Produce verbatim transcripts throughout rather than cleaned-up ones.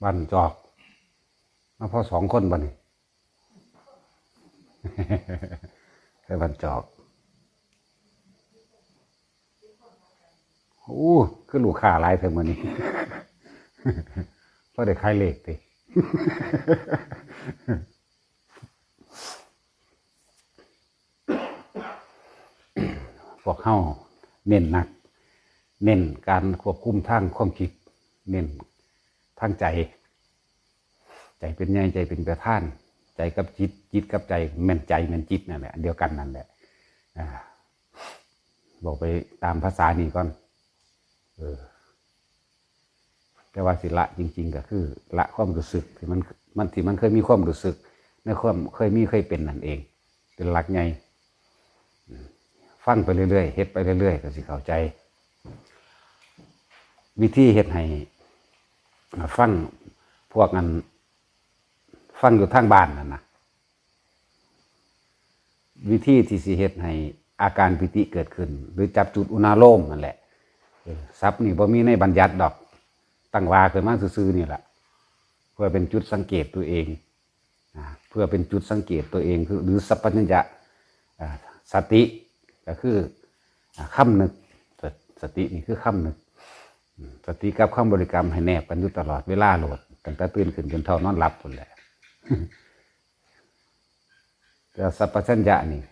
บ้านจอก มาพอสองคนบ่นี่ ไปบ้านจอก โอ้ คือลูกค้าหลายแท้มื้อนี้ พอได้ขายเลขติ พวกเฮาเน้นหนัก เน้นการควบคุมทางความคิด เน้นทางใจ ใจเป็นใหญ่ ใจเป็นประธาน ใจกับจิต จิตกับใจ แม่นใจแม่นจิตนั่นแหละ อันเดียวกันนั่นแหละ อ่า บอกไปตามภาษานี่ก่อน เออ แต่ว่าสิละจริงๆ ก็คือ ละความรู้สึกที่มัน มัน ที่มันเคยมีความรู้สึก ในความเคยมีเคยเป็นนั่นเอง เป็นหลักใหญ่ อืม ฟังไปเรื่อยๆ เฮ็ดไปเรื่อยๆ ก็สิเข้าใจ วิธีเฮ็ดให้ ฟังพวกอัน ฟังอยู่ทางบ้านนั่นนะ วิธีที่สิเฮ็ดให้อาการปีติเกิดขึ้น หรือจับจุดอุณาโลมนั่นแหละ เออ ศัพท์นี่บ่มีในบัญญัติดอก ตั้งว่าขึ้นมาซื่อๆ นี่แหละ เพื่อเป็นจุดสังเกตตัวเอง อ่า เพื่อเป็นจุดสังเกตตัวเอง คือ หรือสัพพัญญะ อ่า สติ ก็คือ อ่า คำนึก ส- สตินี่คือคำนึก อืม สติกับคำบริกรรมให้แนบกันอยู่ตลอดเวลาโลด ตั้งแต่ตื่นขึ้นจนเท่านอนหลับพู้นแหละ แต่สัพพัญญะนี่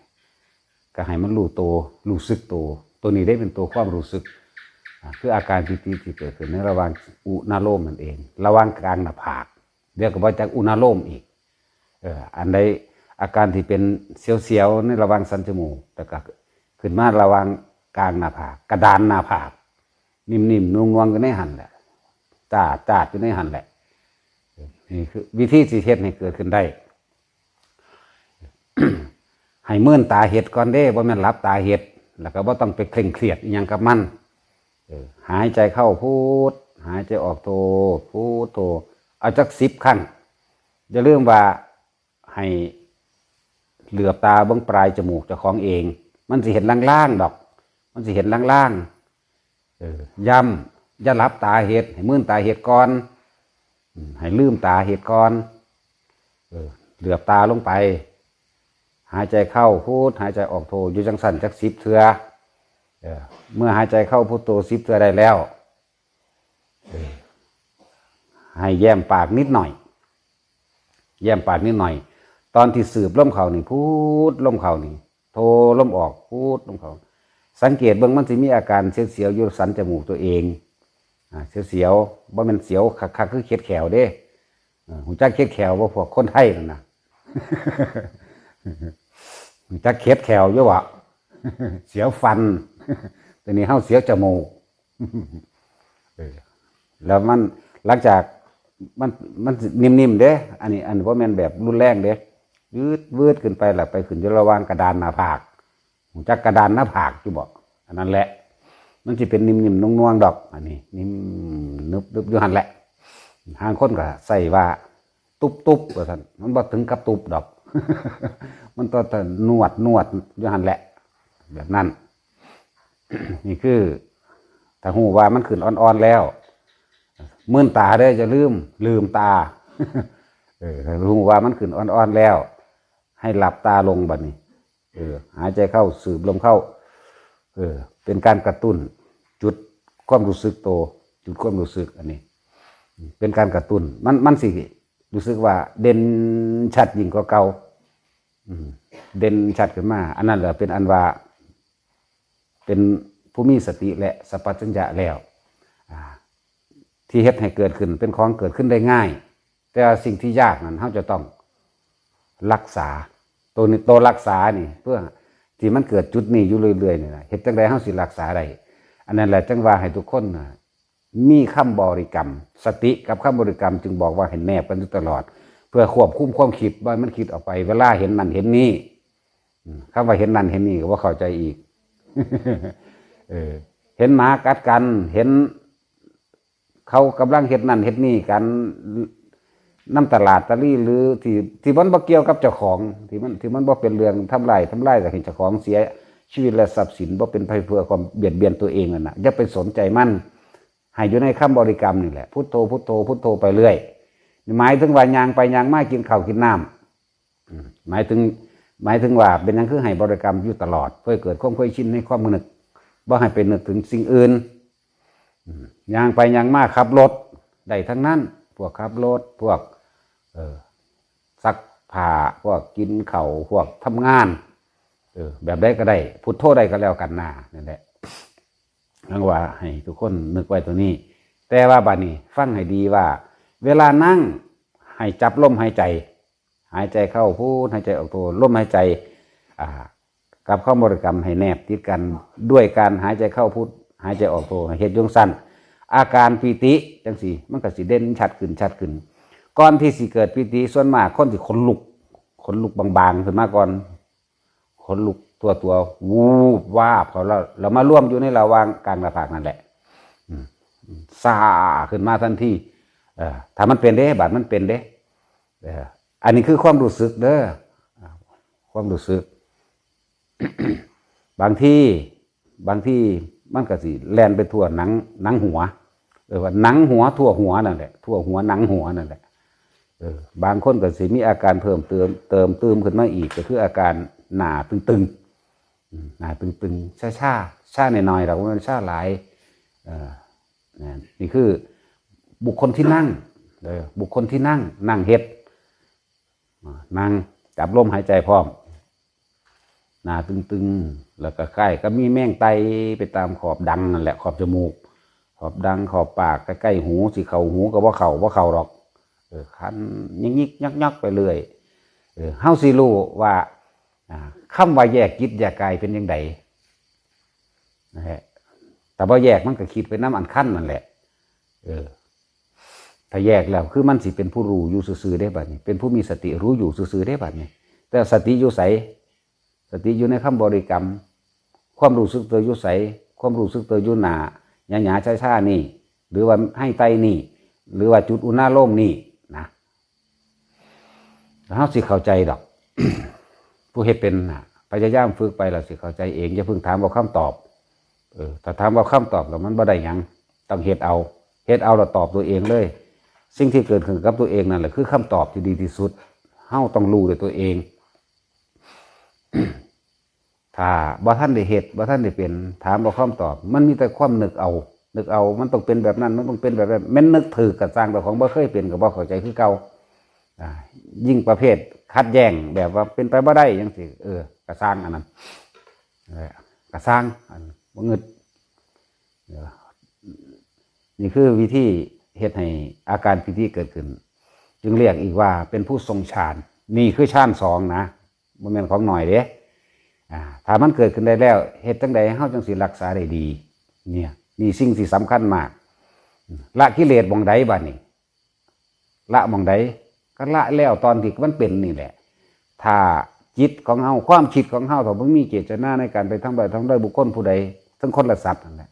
ก็ให้มันรู้โต รู้สึกโต ตัวนี้ได้เป็นตัวความรู้สึก อ่า คืออาการปีติที่เกิดขึ้นในระหว่างอุณาโลมนั่นเอง ระหว่างกลางหน้าผาก เดี๋ยวก็บ่จักอุณาโลมอีก เออ อันใดอาการที่เป็นเสียวๆ ในระหว่างสันจมูก แล้วก็ขึ้นมาระหว่างกลางหน้าผาก กระดานหน้าผาก นิ่มๆ นุ่งนวงอยู่ในหั่นแหละ จ้าดจ้าดอยู่ในหั่นแหละ นี่คือวิธีสิเฮ็ดให้เกิดขึ้นได้ ให้เมินตาเฮ็ดก่อนเด้ บ่แม่นหลับตาเฮ็ด แล้วก็บ่ต้องไปเคร่งเครียดอิหยังกับมัน เออ หายใจเข้าพุท หายใจออกโท พุทโท เอาจักสิบครั้ง อย่าลืมว่าให้เหลือบตาเบิ่งปลายจมูกเจ้าของเอง มันสิเห็นลางๆ ดอก มันสิเห็นลางๆ เออ ย้ำ อย่าหลับตาเฮ็ด ให้เมินตาเฮ็ดก่อน อืม ให้ลืมตาเฮ็ดก่อน เออ เหลือบตาลงไป หายใจเข้าพุท หายใจออกโท อยู่จังซั่นจักสิบเทื่อ เออ เมื่อหายใจเข้าพุทโธสิบเทื่อได้แล้ว เออ ให้แย้มปากนิดหน่อย แย้มปากนิดหน่อย ตอนที่สูบลมเข้านี่ พุทลมเข้านี่ โทลมออก พุทลมเข้า สังเกตเบิ่งมันสิมีอาการเสียวๆ อยู่สันจมูกตัวเอง อ่า เสียวๆ บ่แม่นเสียวคักๆ คือเข็ดแข้วเด้ เออ ฮู้จักเข็ดแข้วบ่ พวกคนไทยนั่นน่ะ ฮู้จักเข็ดแข้วอยู่บ่ เสียวฟัน แต่นี่เฮาเสียวจมูก เออ แล้วมัน หลังจากมัน มันนิ่มๆ เด้ อันนี้ อันนี้บ่แม่นแบบรุนแรงเด้ วืด วืดขึ้นไปแล้วไปขึ้นอยู่ระหว่างกระดานหน้าผาก ฮู้จักกระดานหน้าผากอยู่บ่ อันนั้นแหละ มันสิเป็นนิ่มๆ นุ่งๆ ดอก อันนี้ นิ่ม นึบๆ อยู่หั่นแหละ ทางคนก็ใส่ว่า ตุ๊บๆ ว่าซั่น มันบ่ถึงกับตุ๊บดอก มันต้องนวด นวดอยู่หั่นแหละ แบบนั้น นี่คือ ถ้าฮู้ว่ามันขึ้นอ่อนๆ แล้ว มืนตาเด้อ อย่าลืม ลืมตา เออ ถ้าฮู้ว่ามันขึ้นอ่อนๆ แล้ว ให้หลับตาลงบัดนี้ เออ หายใจเข้า สูบลมเข้า เออ เป็นการกระตุ้น จุดความรู้สึกโต จุดความรู้สึกอันนี้ เป็นการกระตุ้น มัน มันสิรู้สึกว่าเด่นชัดยิ่งกว่าเก่า อืม เด่นชัดขึ้นมา อันนั้นแหละเป็นอันว่า เป็นผู้มีสติและสัพพัญญะแล้ว อ่า ที่เฮ็ดให้เกิดขึ้น เป็นของเกิดขึ้นได้ง่าย แต่ว่าสิ่งที่ยากนั้น เราจะต้องรักษา ตัวนี้ ตัวรักษานี่ เพื่อที่มันเกิดจุดนี้อยู่เรื่อยๆ นี่นะ เฮ็ดจั่งใดเราสิรักษาได้ อันนั้นแหละจั่งว่าให้ทุกคนน่ะ มีคำบริกรรม สติกับคำบริกรรมจึงบอกว่าให้แนบกันอยู่ตลอด เพื่อควบคุมความคิด บ่ให้มันคิดออกไป เวลาเห็นนั่นเห็นนี่ อืม คำว่าเห็นนั่นเห็นนี่ก็บ่เข้าใจอีก เออ เห็นหมากัดกัน เห็น เขากำลังเฮ็ดนั่นเฮ็ดนี่กัน นำตลาดตะลี่ หรือที่ ที่มันบ่เกี่ยวกับเจ้าของ ที่มัน ที่มันบ่เป็นเรื่องทำลาย ทำลายก็ให้เจ้าของเสียชีวิตและทรัพย์สิน บ่เป็นไปเพื่อความเบียดเบียนตัวเองนั่นน่ะ อย่าไปสนใจมัน ให้อยู่ในคำบริกรรมนี่แหละ พุทโธ พุทโธ พุทโธไปเรื่อย หมายถึงว่าย่างไปย่างมา กินข้าวกินน้ำ อืม หมายถึง หมายถึงว่าเป็นหยังคือให้บริกรรมอยู่ตลอด เพื่อเกิดความเคยชินในความนึก บ่ให้ไปนึกถึงสิ่งอื่น อืม ย่างไปย่างมา ขับรถ ได้ทั้งนั้น พวกขับรถ พวก เออ ซักผ้า พวกกินข้าว พวกทำงาน เออ แบบใดก็ได้ พุทโธได้ก็แล้วกันนะ นั่นแหละ หวังว่าให้ทุกคนนึกไว้ตัวนี้ แต่ว่าบัดนี้ฟังให้ดีว่า เวลานั่งให้จับลมหายใจ หายใจเข้าพุท หายใจออกโท ลมหายใจ อ่า กับคำบริกรรมให้แนบติดกัน ด้วยการหายใจเข้าพุท หายใจออกโท ให้เฮ็ดอยู่จั่งซั้น อาการปีติจั่งซี้ มันก็สิเด่นชัดขึ้น ชัดขึ้น ก่อนที่สิเกิดปีติ ส่วนมากคนสิขนลุก ขนลุกบางๆ ขึ้นมาก่อน ขนลุกทั่วตัว วูบวาบเข้าแล้ว แล้วมารวมอยู่ในระหว่างกลางหน้าผากนั่นแหละ อืม ซ่าขึ้นมาทันที เออ ถ้ามันเป็นเด้ บัดมันเป็นเด้ เออ อันนี้คือความรู้สึกเด้อ ความรู้สึก บางที บางทีมันก็สิแล่นไปทั่วหนัง หนังหัว เออ ว่าหนังหัวทั่วหัวนั่นแหละ ทั่วหัวหนังหัวนั่นแหละ เออ บางคนก็สิมีอาการเพิ่มเติม เติมเติมขึ้นมาอีก ก็คืออาการหน้าตึงๆ อืม หน้าตึงๆ ชาๆ ชาหน่อยๆ ดอก บ่แม่นชาหลาย เออ นะ นี่คือบุคคลที่นั่ง เออ บุคคลที่นั่ง นั่งเฮ็ด อ่า นั่งจับลมหายใจพร้อม หน้าตึงๆ แล้วก็คล้ายกับมีแมงไต่ไปตามขอบดังนั่นแหละ ขอบจมูก ขอบดัง ขอบปาก ใกล้ๆ หู สิเข้าหูก็บ่เข้า บ่เข้าดอก เออ คันยิกๆ ยักๆ ไปเรื่อย เออ เฮาสิรู้ว่า อ่า คำว่าแยกจิตแยกกายเป็นจั่งใด นะฮะ ถ้าบ่แยกมันก็คิดไปนำอันคันนั่นแหละ เออ ถ้าแยกแล้วคือมันสิเป็นผู้รู้อยู่ซื่อๆ เด้บัดนี้ เป็นผู้มีสติรู้อยู่ซื่อๆ เด้บัดนี้ แต่สติอยู่ไส สติอยู่ในคำบริกรรม ความรู้สึกตัวอยู่ไส ความรู้สึกตัวอยู่หน้าหยาๆ ช้าๆ นี่ หรือว่าไฮไตนี่ หรือว่าจุดอุณาโลมนี่นะ เฮาสิเข้าใจดอก ผู้เฮ็ดเป็นน่ะ พยายามฝึกไปแล้วสิเข้าใจเอง อย่าเพิ่งถามเอาคำตอบ เออ ถ้าถามเอาคำตอบแล้วมันบ่ได้หยัง ต้องเฮ็ดเอา เฮ็ดเอาแล้วตอบตัวเองเลย สิ่งที่เกิดขึ้นกับตัวเองนั่นแหละคือคำตอบที่ดีที่สุด เฮาต้องรู้ด้วยตัวเอง ถ้าบ่ทันได้เฮ็ด บ่ทันได้เป็น ถามเอาคำตอบ มันมีแต่ความนึกเอา นึกเอา มันต้องเป็นแบบนั้น มันต้องเป็นแบบนั้น แม่นนึกถูกก็ซ่าง แต่ของบ่เคยเป็นก็บ่เข้าใจคือเก่า อ่า ยิ่งประเภทขัดแย้ง แบบว่าเป็นไปบ่ได้จั่งซี้ เออ ก็ซ่างอันนั้น เออ ก็ซ่าง อันบ่งึด เออ นี่คือวิธีเฮ็ดให้อาการปีติเกิดขึ้น จึงเรียกอีกว่าเป็นผู้ทรงฌาน นี่คือฌานสองนะ บ่แม่นของน้อยเด้ อ่า ถ้ามันเกิดขึ้นได้แล้ว เฮ็ดจั่งใดเฮาจั่งสิรักษาได้ดี เนี่ย นี่สิ่งที่สำคัญมาก ละกิเลสหม่องใดบัดนี้ ละหม่องใด ก็ละแล้วตอนที่มันเป็นนี่แหละ ถ้าจิตของเฮา ความคิดของเฮา ถ้าบ่มีเจตนาในการไปทำร้ายทำลายบุคคลผู้ใด ทั้งคนและสัตว์นั่นแหละ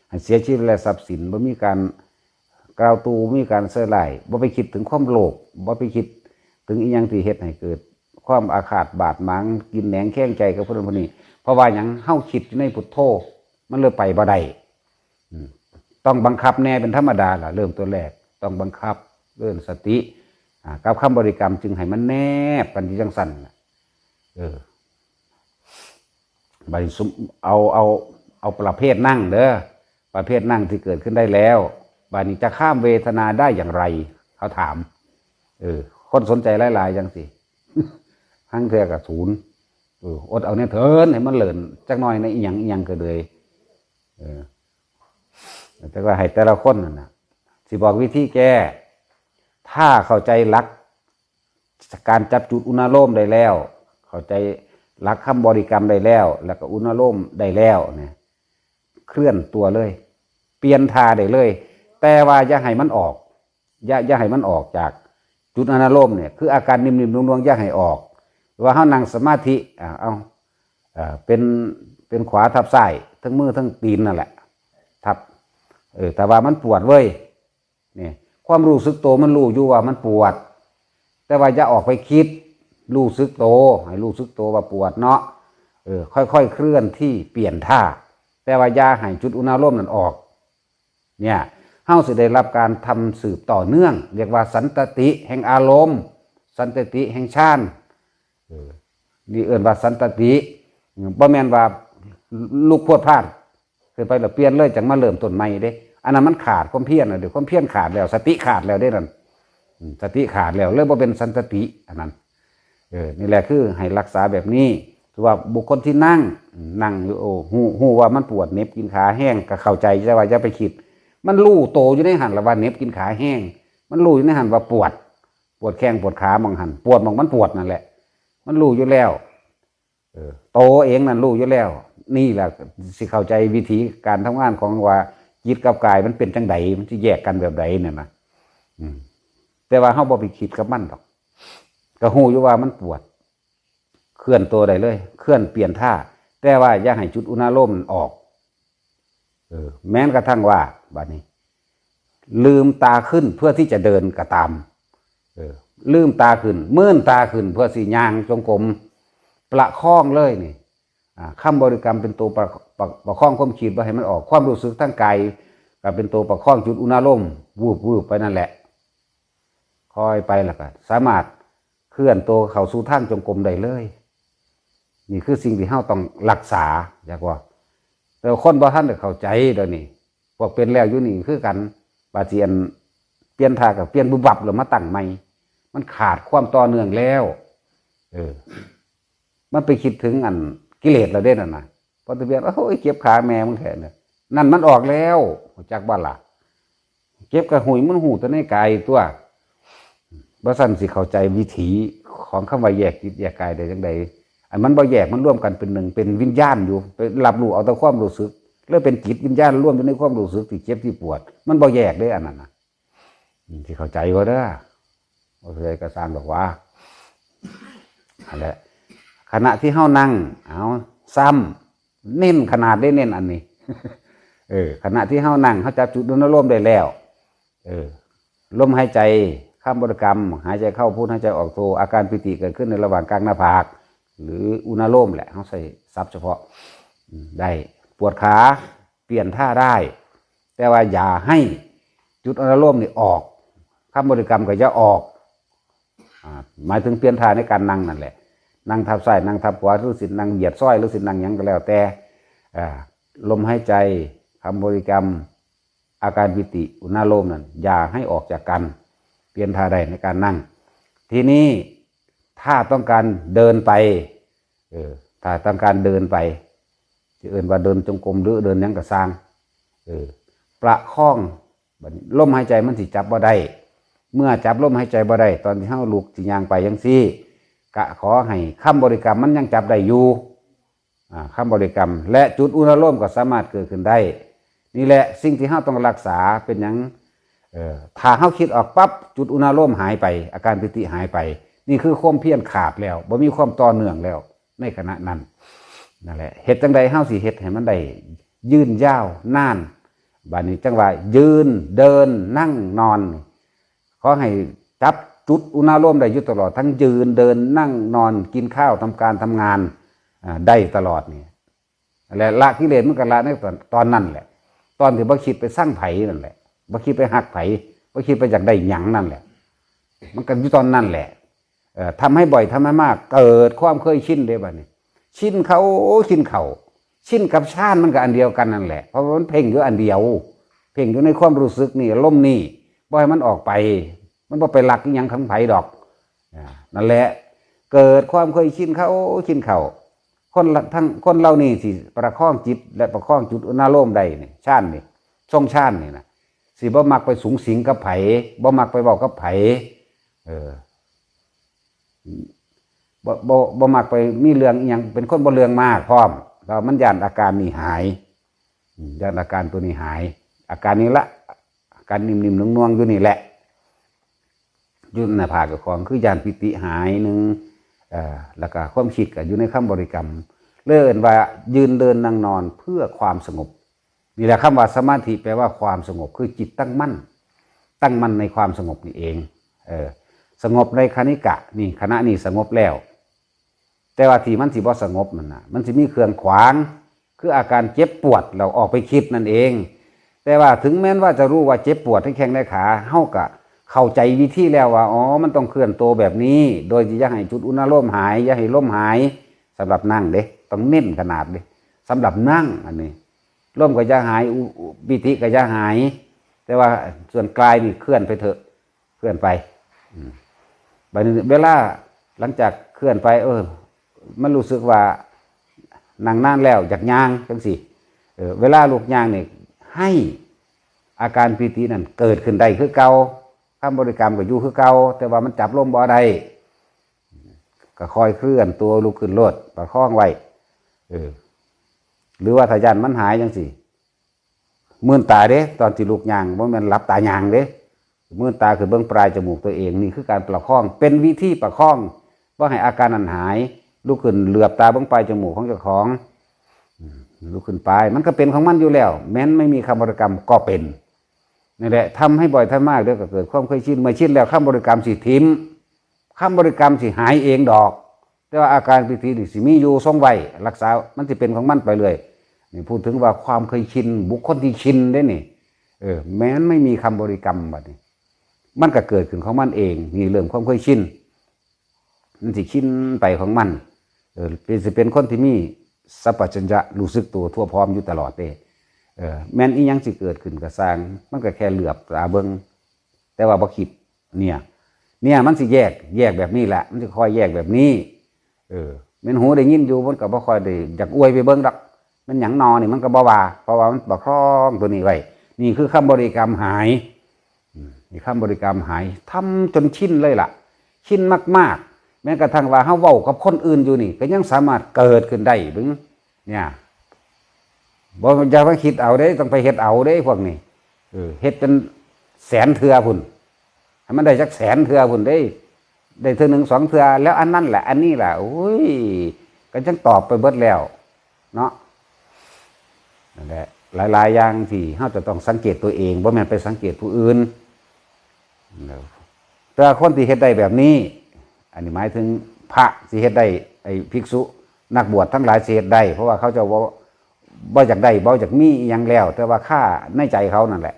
ให้เสียชีวิตและทรัพย์สิน บ่มีการกล่าวตู่ บ่มีการใส่ร้าย บ่ไปคิดถึงความโลภ บ่ไปคิดถึงอีหยังที่เฮ็ดให้เกิดความอาฆาตบาดหมาง กินแหนงแคลงใจกับผู้นั้นผู้นี้ เพราะว่าหยัง เฮาคิดอยู่ในพุทโธ มันเลยไปบ่ได้ อืม ต้องบังคับแน่เป็นธรรมดาล่ะ เริ่มตัวแรก ต้องบังคับ เริ่มสติ อ่า กับคำบริกรรมจึงให้มันแนบกันอยู่จั่งซั่นน่ะ เออ บัดนี้ซุม เอา เอา เอาประเภทนั่งเด้อ ประเภทนั่งที่เกิดขึ้นได้แล้ว บัดนี้จะข้ามเวทนาได้อย่างไร เขาถาม เออ คนสนใจหลายๆ จั่งซี้ หั้งเทื่อก็ศูนย์ เออ อดเอาแน่เถิน ให้มันเลินจักหน่อยนะ อีหยังอีหยังก็เลย เออ แต่ว่าให้แต่ละคนนั่นน่ะ สิบอกวิธีแก้ ถ้าเข้าใจหลักการจับจุดอุณาโลมได้แล้ว เข้าใจหลักคำบริกรรมได้แล้ว แล้วก็อุณาโลมได้แล้วเนี่ย เคลื่อนตัวเลย เปลี่ยนท่าได้เลย แต่ว่าอย่าให้มันออก อย่า อย่าให้มันออกจากจุดอุณาโลมเนี่ย คืออาการนิ่มๆ นุ่มๆ อย่าให้ออก ว่าเฮานั่งสมาธิ อ่า เอา เอ่อ เป็น เป็นขวาทับซ้าย ทั้งมือทั้งตีนนั่นแหละ ทับ เออ แต่ว่ามันปวดเว้ย เนี่ย ความรู้สึกตัวมันรู้อยู่ว่ามันปวด แต่ว่าอย่าออกไปคิด รู้สึกตัว ให้รู้สึกตัวว่าปวดเนาะ เออ ค่อยๆ เคลื่อนที่เปลี่ยนท่า แต่ว่าอย่าให้จุดอุณาโลมนั่นออก เนี่ย เฮาสิได้รับการทำสืบต่อเนื่อง เรียกว่าสันตติแห่งอารมณ์ สันตติแห่งฌาน เออ นี่เอิ้นว่าสันตติ อืม บ่แม่นว่าลุกพรวดพราดขึ้นไปแล้วเปลี่ยนเลย จั่งมาเริ่มต้นใหม่เด้ อันนั้นมันขาดความเพียรแล้วเด้ ความเพียรขาดแล้ว สติขาดแล้วเด้นั่น อืม สติขาดแล้ว เลยบ่เป็นสันตติ อันนั้น เออ นี่แหละคือให้รักษาแบบนี้ ถือว่าบุคคลที่นั่ง อืม นั่งอยู่ โอ้ ฮู้ ฮู้ว่ามันปวด เหน็บกินขาแห้ง ก็เข้าใจ แต่ว่าอย่าไปคิด มันรู้โตอยู่ในหั่นล่ะว่าเหน็บกินขาแห้ง มันรู้อยู่ในหั่นว่าปวด ปวดแข้งปวดขาหม่องหั่น ปวดหม่องมันปวดนั่นแหละ มันรู้อยู่แล้ว เออ โตเองนั่นรู้อยู่แล้ว นี่แหละสิเข้าใจวิธีการทำงานของว่าจิตกับกายมันเป็นจั่งใด มันสิแยกกันแบบใดเนี่ยนะ อืม แต่ว่าเฮาบ่ไปคิดกับมันดอก ก็ฮู้อยู่ว่ามันปวด เคลื่อนตัวได้เลย เคลื่อนเปลี่ยนท่า แต่ว่าอย่าให้จุดอุณาโลมมันออก เออ แม้กระทั่งว่า บัดนี้ ลืมตาขึ้นเพื่อที่จะเดินก็ตาม เออ ลืมตาขึ้น มืนตาขึ้นเพื่อสิย่างจงกรม ประคองเลยนี่ อ่า คำบริกรรมเป็นตัวประ ประ ประคองความคิดบ่ให้มันออก ความรู้สึกทางกายก็เป็นตัวประคองจุดอุณาโลม วืบๆ ไปนั่นแหละ ค่อยไปแล้วก็สามารถเคลื่อนตัวเข้าสู่ทางจงกรมได้เลย นี่คือสิ่งที่เฮาต้องรักษา อยากว่า แต่คนบ่ทันได้เข้าใจเดี๋ยวนี้ พวกเป็นแล้วอยู่นี่คือกัน บาดสิอันเปลี่ยนท่าก็เปลี่ยนบุบบับแล้วมาตั้งใหม่ มันขาดความต่อเนื่องแล้ว เออ มันไปคิดถึงอันกิเลสแล้วเด้นั่นน่ะ พอตะเบียน โอ้ย เจ็บขาแม่มึงแท้เนี่ย นั่นมันออกแล้ว รู้จักบ่ล่ะ เจ็บกะหุยมันฮู้แต่ในกายตัว บ่ซั้นสิเข้าใจวิถีของคำว่าแยกจิตแยกกายได้จั่งใด อันมันบ่แยก มันรวมกันเป็นหนึ่ง เป็นวิญญาณอยู่ ไปรับรู้เอาแต่ความรู้สึก แล้วเป็นจิตวิญญาณรวมอยู่ในความรู้สึกที่เจ็บที่ปวด มันบ่แยกเด้อันนั้นน่ะ อืม สิเข้าใจบ่เด้อ บ่เข้าใจก็ซ่างดอกว่า นั่นแหละ ขณะที่เฮานั่ง เอา ซ้ำ เน้นขนาดได้เน้นอันนี้ เออ ขณะที่เฮานั่ง เฮาจับจุดอุณาโลมได้แล้ว เออ ลมหายใจ คำบริกรรม หายใจเข้าพุท หายใจออกโท อาการปีติเกิดขึ้นในระหว่างกลางหน้าผาก หรืออุณาโลมแหละ เฮาใส่ศัพท์เฉพาะ อืม ได้ ปวดขา เปลี่ยนท่าได้ แต่ว่าอย่าให้จุดอุณาโลมนี่ออก คำบริกรรมก็อย่าออก อ่า หมายถึงเปลี่ยนท่าในการนั่งนั่นแหละ นั่งทับซ้าย นั่งทับขวา หรือสินั่งเบียดซ้อย หรือสินั่งหยังก็แล้วแต่ อ่า ลมหายใจ คำบริกรรม อาการปีติ อุณาโลมนั่น อย่าให้ออกจากกัน เปลี่ยนท่าได้ในการนั่ง ทีนี้ถ้าต้องการเดินไป เออ ถ้าต้องการเดินไป สิเอิ้นว่าเดินจงกรมหรือเดินหยังก็ซ่าง เออ ประคอง บัดนี้ลมหายใจมันสิจับบ่ได้ เมื่อจับลมหายใจบ่ได้ ตอนที่เฮาลุกสิย่างไปจั่งซี้ ก็ขอให้คำบริกรรมมันยังจับได้อยู่ อ่า คำบริกรรม และจุดอุณาโลมก็สามารถเกิดขึ้นได้ นี่แหละสิ่งที่เฮาต้องรักษา เป็นหยัง เอ่อ ถ้าเฮาคิดออกปั๊บ จุดอุณาโลมหายไป อาการปีติหายไป นี่คือความเพียรขาดแล้ว บ่มีความต่อเนื่องแล้ว ในขณะนั้น นั่นแหละ เฮ็ดจั่งใดเฮาสิเฮ็ดให้มันได้ยืนยาวนาน บัดนี้จั่งว่ายืน เดิน นั่ง นอน ขอให้จับจุดอุณาโลมได้อยู่ตลอด ทั้งยืน เดิน นั่ง นอน กินข้าว ทำการ ทำงาน อ่า ได้ตลอดนี่ และละกิเลสมันก็ละในตอน ตอนนั้นแหละ ตอนที่บ่คิดไปซังไผนั่นแหละ บ่คิดไปฮักไผ บ่คิดไปอยากได้หยังนั่นแหละ มันก็อยู่ตอนนั้นแหละ เอ่อ ทำให้บ่อย ทำให้มาก เกิดความเคยชินเด้บัดนี้ ชินเข้า ชินเข้า ชินกับฌานมันก็อันเดียวกันนั่นแหละ เพราะว่ามันเพ่งอยู่อันเดียว เพ่งอยู่ในความรู้สึกนี่ อารมณ์นี่ บ่ให้มันออกไป มันบ่ไปลักอิหยังของไผดอก อ่า นั่นแหละ เกิดความเคยชินเข้า ชินเข้า คนละ ทั้ง คนเหล่านี้สิประคองจิต และประคองจุดอุณาโลมได้นี่ ฌานนี่ ทรงฌานนี่นะ สิบ่มักไปสุงสิงกับไผ บ่มักไปเว้ากับไผ เออ บ่ บ่ บ่มักไปมีเรื่องอิหยัง เป็นคนบ่เรื่องมากพร้อม แล้วมันย้านอาการนี่หาย อืม ย้านอาการตัวนี้หาย อาการนี้ละ อาการนิ่มๆ นวลๆ อยู่นี่แหละ อยู่หน้าผากเจ้าของ คือย้านปีติหายหนึ่ง เอ่อ แล้วก็ความคิดก็อยู่ในคำบริกรรม เลยเอิ้นว่ายืนเดินนั่งนอนเพื่อความสงบ นี่แหละคำว่าสมาธิแปลว่าความสงบ คือจิตตั้งมั่น ตั้งมั่นในความสงบนี่เอง เออ สงบในคณิกะ นี่ขณะนี้สงบแล้ว แต่ว่าที่มันสิบ่สงบนั่นน่ะ มันสิมีเครื่องขวาง คืออาการเจ็บปวด แล้วออกไปคิดนั่นเอง แต่ว่าถึงแม้นว่าจะรู้ว่าเจ็บปวดที่แข้งในขา เฮาก็เข้าใจวิธีแล้วว่า อ๋อ มันต้องเคลื่อนตัวแบบนี้ โดยที่อย่าให้จุดอุณาโลมหาย อย่าให้ลมหาย สำหรับนั่งเด้ ต้องเน้นขนาดเด้ สำหรับนั่งอันนี้ ลมก็อย่าหาย อุอุปีติก็อย่าหาย แต่ว่าส่วนกายนี่เคลื่อนไปเถอะ เคลื่อนไป อืม บัดนี้เวลาหลังจากเคลื่อนไป เออ มันรู้สึกว่านั่งนานแล้วอยากย่างจังซี่ เออ เวลาลุกย่างนี่ ให้อาการปีตินั่นเกิดขึ้นได้คือเก่า คำบริกรรมก็อยู่คือเก่า แต่ว่ามันจับลมบ่ได้ ก็ค่อยเคลื่อนตัวลุกขึ้นโลด ประคองไว้ เออ หรือว่าถ้าย่านมันหายจังซี่ มื่นตาเด้ ตอนที่ลุกย่าง บ่แม่นหลับตาย่างเด้ มื่นตาขึ้นเบิ่งปลายจมูกตัวเอง นี่คือการประคอง เป็นวิธีประคอง บ่ให้อาการนั้นหาย ลุกขึ้นเหลือบตาเบิ่งปลายจมูกของเจ้าของ อืม ลุกขึ้นไป มันก็เป็นของมันอยู่แล้ว แม้นไม่มีคำบริกรรมก็เป็น นี่แหละ ทำให้บ่อยทำมาก เดี๋ยวก็เกิดความเคยชิน เมื่อชินแล้ว คำบริกรรมสิถิม คำบริกรรมสิหายเองดอก แต่ว่าอาการปีตินี่สิมีอยู่ทรงไว้ รักษา มันสิเป็นของมันไปเรื่อย นี่พูดถึงว่าความเคยชิน บุคคลที่ชินเด้นี่ เออ แม้นไม่มีคำบริกรรมบัดนี้ มันก็เกิดขึ้นของมันเอง นี่เรื่องความเคยชิน มันสิชินไปของมัน เออ เป็น สิเป็นคนที่มีสัมปชัญญะรู้สึกตัวทั่วพร้อมอยู่ตลอดเด้ เออ แม้นอีหยังสิเกิดขึ้นก็ซ่าง มันก็แค่เหลือบตาเบิ่ง แต่ว่าบ่คิด เนี่ย เนี่ย มันสิแยก แยกแบบนี้แหละ มันสิค่อยแยกแบบนี้ เออ แม่นหูได้ยินอยู่ มันก็บ่ค่อยได้อยากอวยไปเบิ่งดอก มันหยังนอนี่ มันก็บ่ว่า เพราะว่ามันประคองตัวนี้ไว้ นี่คือคำบริกรรมหาย อืม นี่คำบริกรรมหาย ทำจนชินเลยล่ะ ชินมากๆ แม้กระทั่งว่าเฮาเว้ากับคนอื่นอยู่นี่ ก็ยังสามารถเกิดขึ้นได้เบิ่ง เนี่ย บ่ อย่าไปคิดเอาเด้ ต้องไปเฮ็ดเอาเด้ พวกนี้ เออ เฮ็ดเป็นแสนเทื่อพุ้น ให้มันได้จักแสนเทื่อพุ้นเด้ ได้เทื่อหนึ่งสองเทื่อ แล้วอันนั้นแหละ อันนี้แหละ โอ้ย ก็จังตอบไปเบิดแล้ว เนาะ นั่นแหละ หลายๆ อย่างที่เฮาจะต้องสังเกตตัวเอง บ่แม่นไปสังเกตผู้อื่น แต่ว่าคนที่เฮ็ดได้แบบนี้ อันนี้หมายถึงพระสิเฮ็ดได้ ไอ้ภิกษุนักบวชทั้งหลายสิเฮ็ดได้ เพราะว่าเขาเจ้าบ่ บ่อยากได้ บ่อยากมีอิหยังแล้ว แต่ว่าคาในใจเขานั่นแหละ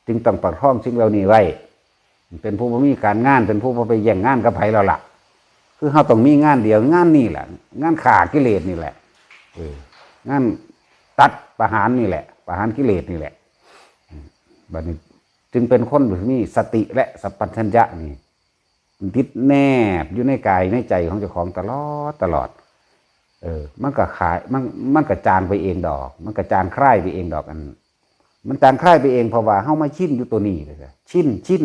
จึงต้องประคองสิ่งเหล่านี้ไว้ เป็นผู้บ่มีการงาน เป็นผู้บ่ไปแย่งงานกับไผแล้วล่ะ คือเฮาต้องมีงานเดียว งานนี่แหละ งานฆ่ากิเลสนี่แหละ เออ งานตัดประหารนี่แหละ ประหารกิเลสนี่แหละ บัดนี้จึงเป็นคนมีสติและสัมปชัญญะนี่ มันติดแนบอยู่ในกายในใจของเจ้าของตลอดตลอด เออ มันก็ขาย มัน มันก็จางไปเองดอก มันก็จางคลายไปเองดอก อัน มันจางคลายไปเอง เพราะว่าเฮามาชินอยู่ตัวนี้เลย ชิน ชิน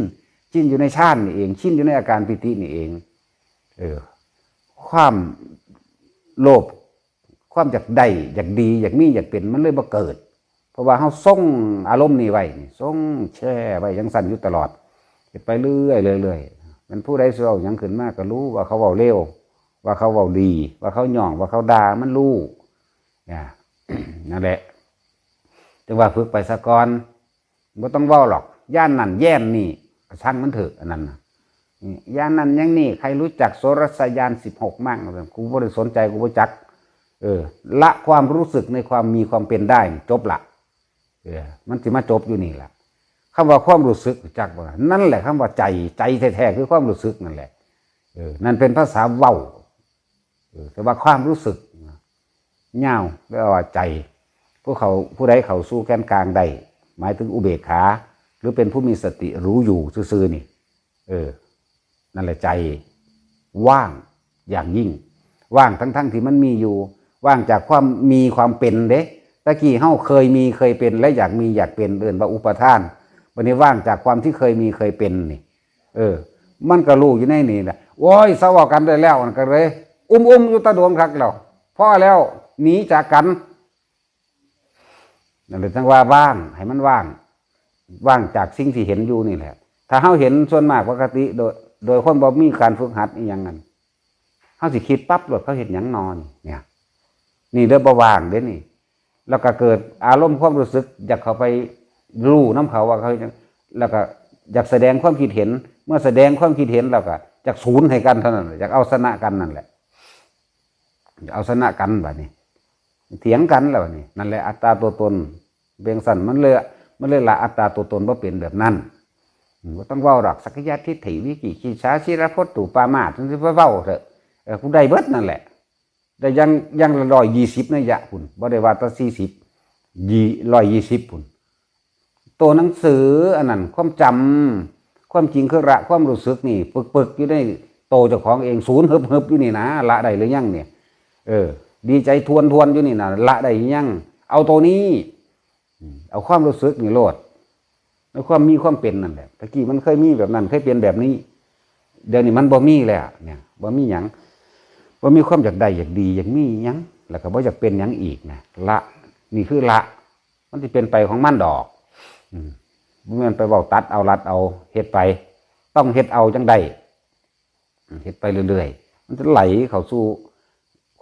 ชินอยู่ในฌานนี่เอง ชินอยู่ในอาการปีตินี่เอง เออ ความโลภ ความอยากได้ อยากดี อยากมี อยากเป็น มันเลยบ่เกิด เพราะว่าเฮาทรงอารมณ์นี้ไว้นี่ ทรงแช่ไว้จั่งซั้นอยู่ตลอด เฮ็ดไปเรื่อยๆ เรื่อยๆ แม่นผู้ใดสิเว้าหยังขึ้นมาก็รู้ว่าเขาเว้าเลว ว่าเขาเว้าดี ว่าเขาย่อง ว่าเขาด่า มันรู้ เนี่ย นั่นแหละ จั่งว่าฝึกไปซะก่อน บ่ต้องเว้าหรอก ย่านนั่นแย่นนี่ ก็ช่างมันเถอะ อันนั้นน่ะ นี่ ย่านนั่นอย่างนี้ ใครรู้จักโสรสญาณสิบหกมั่ง กูบ่ได้สนใจ กูบ่จัก เออ ละความรู้สึกในความมีความเป็นได้นี่ จบละ เออ มันสิมาจบอยู่นี่ล่ะ คำว่าความรู้สึก จักบ่ล่ะ นั่นแหละคำว่าใจ ใจแท้ๆ คือความรู้สึกนั่นแหละ เออ นั่นเป็นภาษาเว้า เออ แต่ว่าความรู้สึก ยาว แปลว่าใจ ผู้เขา ผู้ใดเข้าสู่แกนกลางได้ หมายถึงอุเบกขา หรือเป็นผู้มีสติรู้อยู่ซื่อๆ นี่ เออ นั่นแหละใจ ว่างอย่างยิ่ง ว่างทั้งๆ ที่มันมีอยู่ ว่างจากความมีความเป็นเด้ ตะกี้เฮาเคยมีเคยเป็น และอยากมีอยากเป็น เอิ้นว่าอุปาทาน บัดนี้ว่างจากความที่เคยมีเคยเป็นนี่ เออ มันก็รู้อยู่ในนี่แหละ โอ้ย เซาเว้ากันได้แล้ว มันก็เลย อุ้มๆ อยู่ตะโดนคักแล้ว พอแล้ว หนีจากกัน นั่นแหละจั่งว่าว่าง ให้มันว่าง ว่างจากสิ่งที่เห็นอยู่นี่แหละ ถ้าเฮาเห็นส่วนมากปกติ โดย โดยคนบ่มีการฝึกหัดอีหยังนั่น เฮาสิคิดปั๊บโลด เขาเฮ็ดหยังนอนี่ เนี่ย นี่เด้อ บ่ว่างเด้นี่ แล้วก็เกิดอารมณ์ความรู้สึก อยากเข้าไปรู้นำเขาว่าเขาเฮ็ดหยัง แล้วก็อยากแสดงความคิดเห็น เมื่อแสดงความคิดเห็นแล้วก็อยากสูนให้กันเท่านั้นแหละ อยากเอาชนะกันนั่นแหละ เอาชนะกันบัดนี้ เถียงกันแล้วบัดนี้ นั่นแหละอัตตาตัวตน เบงสันมันเลย มันเลยละอัตตาตัวตนว่าเป็นแบบนั้น อืม บ่ต้องเว้าดอก สักกายทิฏฐิ วิจิกิจฉา ศีลพจน์ อุปามาส จั่งซี้ ไปเว้าเถอะ เออ กูได้เบิดนั่นแหละ แต่ยัง ยังร้อยยี่สิบนัยยะพุ้น บ่ได้ว่าแต่สี่สิบ ยี่ ร้อยยี่สิบพุ้น ตัวหนังสืออันนั้น ความจำ ความจริงคือละความรู้สึกนี่ ปึกๆ อยู่ในโตเจ้าของเอง ศูนย์เฮิบๆ อยู่นี่นะ ละได้หรือยังเนี่ย เออ ดีใจทวนๆ อยู่นี่นะ ละได้หรือยัง เอาตัวนี้ อืม เอาความรู้สึกนี่โลด ในความมีความเป็นนั่นแหละ ตะกี้มันเคยมีแบบนั้น เคยเป็นแบบนี้ เดี๋ยวนี้มันบ่มีแล้วเนี่ย บ่มีหยัง บ่มีความอยากได้ อยากดี อยากมีหยัง แล้วก็บ่อยากเป็นหยังอีกนะ ละ นี่คือละ มันสิเป็นไปของมันดอก อืม บ่แม่นไปเว้าตัดเอา ลัดเอา เฮ็ดไป ต้องเฮ็ดเอาจั่งได้ อืม เฮ็ดไปเรื่อยๆ มันจะไหลเข้าสู่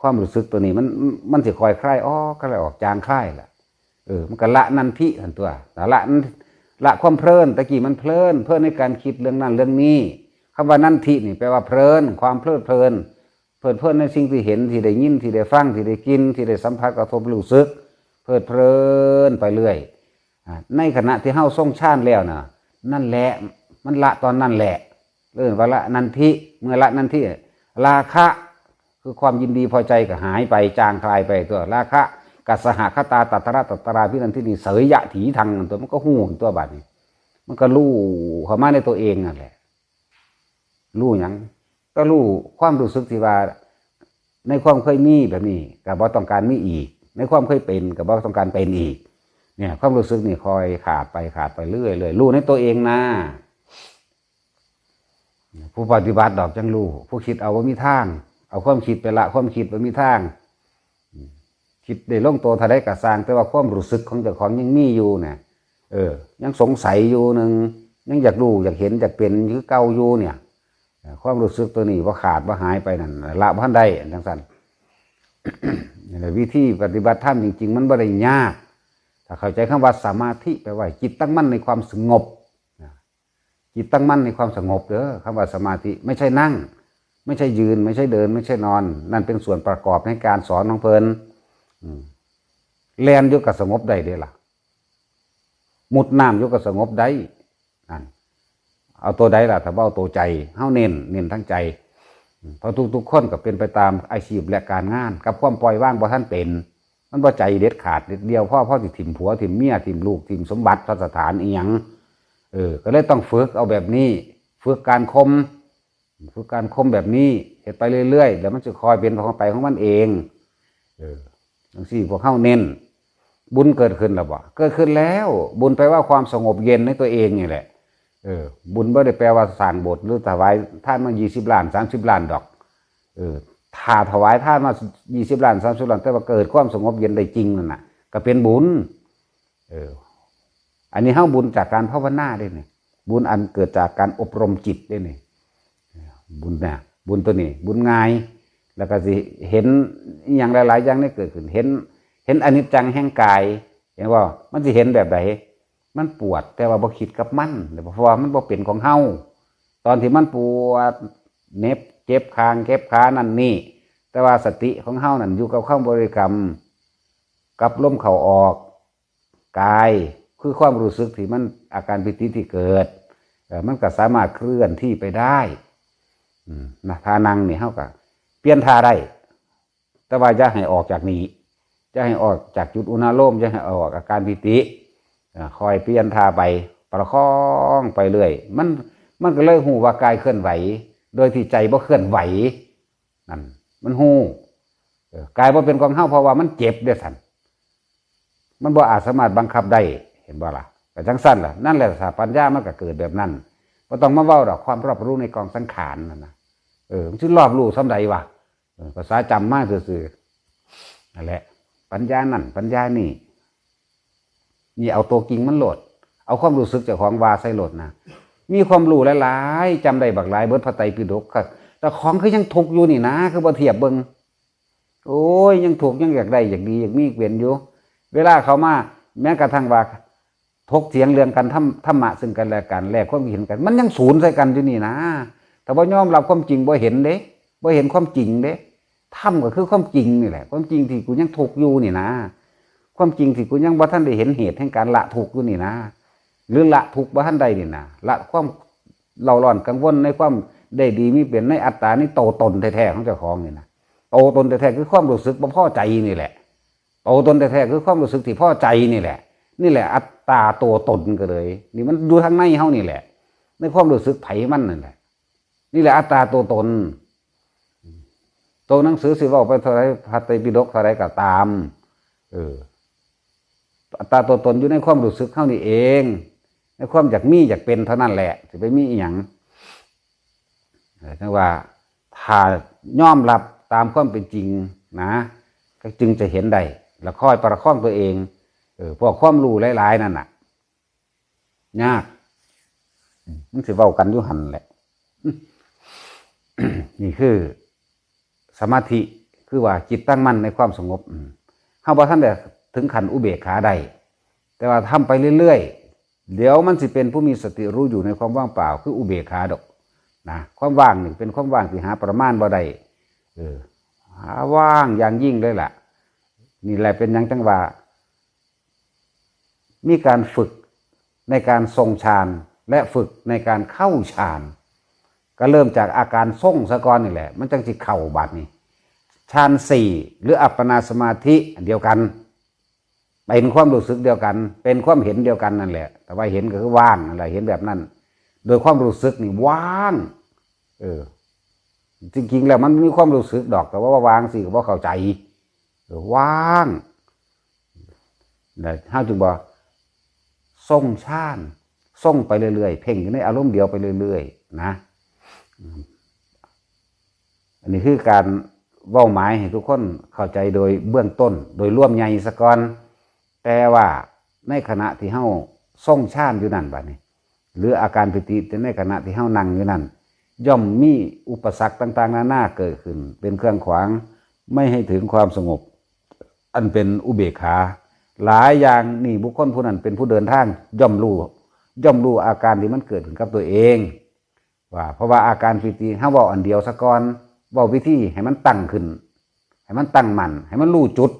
ความรู้สึกตัวนี้ มัน มันสิค่อยคลายออก คลายออก จางคลายล่ะ เออ มันก็ละนันทิหั่นตัว ละ ละความเพลิน ตะกี้มันเพลิน เพลินในการคิดเรื่องนั้นเรื่องนี้ คำว่านันทินี่แปลว่าเพลิน ความเพลิดเพลิน เพลิดเพลินในสิ่งที่เห็น ที่ได้ยิน ที่ได้ฟัง ที่ได้กลิ่น ที่ได้สัมผัส กระทบ รู้สึก เพลิดเพลินไปเรื่อย อ่า ในขณะที่เฮาทรงฌานแล้วน่ะ นั่นแหละ มันละตอนนั้นแหละ เอิ้นว่าละนันทิ เมื่อละนันทิ ราคะ คือความยินดีพอใจก็หายไป จางคลายไปตัว ราคะ กัสสะหะคะตา ตัตระตัตราภินันทินี เสยยะถีทัง ตัวมันก็ฮู้ตัวบัดนี้ มันก็รู้เข้ามาในตัวเองนั่นแหละ รู้หยัง ก็รู้ความรู้สึกที่ว่า ในความเคยมีแบบนี้ ก็บ่ต้องการมีอีก ในความเคยเป็น ก็บ่ต้องการเป็นอีก เนี่ย ความรู้สึกนี่ค่อยขาดไป ขาดไปเรื่อยๆ รู้ในตัวเองนะ ผู้ปฏิบัติดอกจั่งรู้ ผู้คิดเอาบ่มีทาง เอาความคิดไปละความคิดบ่มีทาง คิดได้ลงตัวเท่าใดก็ซ่าง แต่ว่าความรู้สึกของเจ้าของยังมีอยู่น่ะ เออ ยังสงสัยอยู่หนึ่ง ยังอยากรู้ อยากเห็น อยากเป็นคือเก่าอยู่เนี่ย ความรู้สึกตัวนี้บ่ขาดบ่หายไปนั่น ละบ่ทันได้ จั่งซั่น นี่แหละ วิธีปฏิบัติธรรมจริงๆ มันบ่ได้ยาก ถ้าเข้าใจคำว่าสมาธิ แปลว่าจิตตั้งมั่นในความสงบ จิตตั้งมั่นในความสงบเด้อ คำว่าสมาธิ ไม่ใช่นั่ง ไม่ใช่ยืน ไม่ใช่เดิน ไม่ใช่นอน นั่นเป็นส่วนประกอบในการสอนของเพิ่น อืม แล่นอยู่ก็สงบได้เด้ล่ะ มุดน้ำอยู่ก็สงบได้ นั่น เอาตัวใดล่ะ ถ้าบ่เอาตัวใจ เฮาเน้น เน้นทั้งใจ อืม เพราะทุกๆ คนก็เป็นไปตามอาชีพและการงาน กับความปล่อยวางบ่ทันเป็น มันบ่ใจเด็ดขาดนิดเดียว พอ พอสิถิ่มผัว ถิ่มเมีย ถิ่มลูก ถิ่มสมบัติ พัสถานอิหยัง เออ ก็เลยต้องฝึกเอาแบบนี้ ฝึกการข่ม ฝึกการข่มแบบนี้ เฮ็ดไปเรื่อยๆ แล้วมันจะค่อยเป็นของไปของมันเอง เออ จั่งซี้พวกเฮาเน้น บุญเกิดขึ้นแล้วบ่ เกิดขึ้นแล้ว บุญแปลว่าความสงบเย็นในตัวเองนี่แหละ เออ บุญบ่ได้แปลว่าสร้างโบสถ์หรือถวายทานมายี่สิบล้าน สามสิบล้านดอก เออ ถ้าถวายทานมายี่สิบล้าน สามสิบล้าน แต่ว่าเกิดความสงบเย็นได้จริงนั่นน่ะ ก็เป็นบุญ เออ อันนี้เฮาบุญจากการภาวนาเด้นี่ บุญอันเกิดจากการอบรมจิตเด้นี่ บุญน่ะ บุญตัวนี้ บุญง่าย แล้วก็สิเห็นอิหยังหลายๆ อย่างนี่เกิดขึ้น เห็น เห็นอนิจจังแห่งกาย เห็นบ่ มันสิเห็นแบบใด มันปวด แต่ว่าบ่คิดกับมัน เพราะว่ามันบ่เป็นของเฮา ตอนที่มันปวด เหน็บ เจ็บคาง เจ็บขานั่นนี่ แต่ว่าสติของเฮานั่นอยู่กับคำบริกรรม กับลมเข้าออก กาย คือความรู้สึกที่มัน อาการปีติที่เกิด เอ่อ มันก็สามารถเคลื่อนที่ไปได้ อืม นะ ท่านั่งนี่เฮาก็เปลี่ยนท่าได้ แต่ว่าอย่าให้ออกจากนี้ อย่าให้ออกจากจุดอุณาโลม อย่าให้ออกอาการปีติ เอ่อ คอยเปลี่ยนท่าไป ประคองไปเรื่อย มัน มันก็เลยฮู้ว่ากายเคลื่อนไหว โดยที่ใจบ่เคลื่อนไหว นั่น มันฮู้ เออ กายบ่เป็นของเฮา เพราะว่ามันเจ็บเด้ซั่น มันบ่อาจสามารถบังคับได้ เห็นบ่ล่ะ ก็จั่งซั่นล่ะ นั่นแหละ ถ้าปัญญามันก็เกิดแบบนั้น บ่ต้องมาเว้าดอก ความรอบรู้ในกองสังขารนั่นนะ เออ มันสิรอบรู้ส่ำใดวะ เออ ภาษาจำมาซื่อๆ นั่นแหละ ปัญญานั่น ปัญญานี่ นี่เอาตัวจริงมันโลด เอาความรู้สึกเจ้าของว่าใส่โลดนะ มีความรู้หลายๆ จำได้บักหลาย เบิดพระไตรปิฎกครับ แต่ของคือยังทุกข์อยู่นี่นะ คือบ่เทียบเบิ่ง โอ้ย ยังทุกข์ ยังอยากได้ อยากดี อยากมี เป็นอยู่ เวลาเขามา แม้กระทั่งว่า ถกเถียงเรื่องกัน ธรรม- ธรรมะซึ่งกันและกัน แลกความคิดเห็นกัน มันยังสูนใส่กันอยู่นี่นะ ถ้าบ่ยอมรับความจริง บ่เห็นเด้ บ่เห็นความจริงเด้ ธรรมก็คือความจริงนี่แหละ ความจริงที่กูยังทุกข์อยู่นี่นะ ความจริงที่กูยังบ่ทันได้เห็นเหตุแห่งการละทุกข์อยู่นี่นะ หรือละทุกข์บ่ทันได้นี่นะ ละความเร่าร้อนกังวลในความได้ดีมีเป็นในอัตตา ในโตตนแท้ๆของเจ้าของนี่นะ โตตนแท้ๆคือความรู้สึกบ่พอใจนี่แหละ โตตนแท้ๆคือความรู้สึกที่พอใจนี่แหละ นี่แหละอัตตาตัวตนก็เลย นี่มันอยู่ทางในเฮานี่แหละ ในความรู้สึกไผมันนั่นแหละ นี่แหละอัตตาตัวตน ตัวหนังสือสิเว้าไปเท่าไร พระไตรปิฎกเท่าไรก็ตาม เออ อัตตาตัวตนอยู่ในความรู้สึกเฮานี่เอง ในความอยากมีอยากเป็นเท่านั้นแหละ สิไปมีอีหยัง เออ จั่งว่า ถ้ายอมรับตามความเป็นจริงนะ ก็จึงจะเห็นได้ แล้วค่อยประคองตัวเอง เออ พวกความรู้หลายๆนั่นน่ะ ยาก มันสิเว้ากันอยู่หั่นแหละ นี่คือ สมาธิ คือว่าจิตตั้งมั่นในความสงบ อืม เฮาบ่ทันได้ถึงขั้นอุเบกขาได้ แต่ว่าทำไปเรื่อยๆ เดี๋ยวมันสิเป็นผู้มีสติรู้อยู่ในความว่างเปล่า คืออุเบกขาดอก นะ ความว่างนี่เป็นความว่างที่หาประมาณบ่ได้ เออ หาว่างอย่างยิ่งเลยล่ะ นี่แหละเป็นหยังจั่งว่า มีการฝึกในการทรงฌาน และฝึกในการเข้าฌาน ก็เริ่มจากอาการทรงซะก่อนนี่แหละ มันจั่งสิเข้าบัดนี้ ฌานสี่ หรืออัปปนาสมาธิอันเดียวกัน เป็นความรู้สึกเดียวกัน เป็นความเห็นเดียวกันนั่นแหละ แต่ว่าเห็นก็คือว่างนั่นแหละ เห็นแบบนั้น โดยความรู้สึกนี่ว่าง เออ จริงๆแล้วมันมีความรู้สึกดอก แต่ว่าว่างสิก็บ่เข้าใจ เออ ว่าง นะ เฮาจึงบอก ทรงฌาน ทรงไปเรื่อยๆ เพ่งอยู่ในอารมณ์เดียวไปเรื่อยๆ นะ อืม อันนี้คือการเว้าหมายให้ทุกคนเข้าใจโดยเบื้องต้น โดยรวมใหญ่ซะก่อน แต่ว่าในขณะที่เฮาทรงฌานอยู่นั่นบัดนี้ หรืออาการปีติในขณะที่เฮานั่งอยู่นั่น ย่อมมีอุปสรรคต่างๆนานาเกิดขึ้น เป็นเครื่องขวางไม่ให้ถึงความสงบ อันเป็นอุเบกขา หลายอย่างนี่บุคคลผู้นั้นเป็นผู้เดินทาง ย่อมรู้ ย่อมรู้อาการที่มันเกิดขึ้นกับตัวเอง ว่า เพราะว่าอาการปีติ เฮาเว้าอันเดียวซะก่อน เว้าวิธีให้มันตั้งขึ้น ให้มันตั้งมั่น ให้มันรู้จุด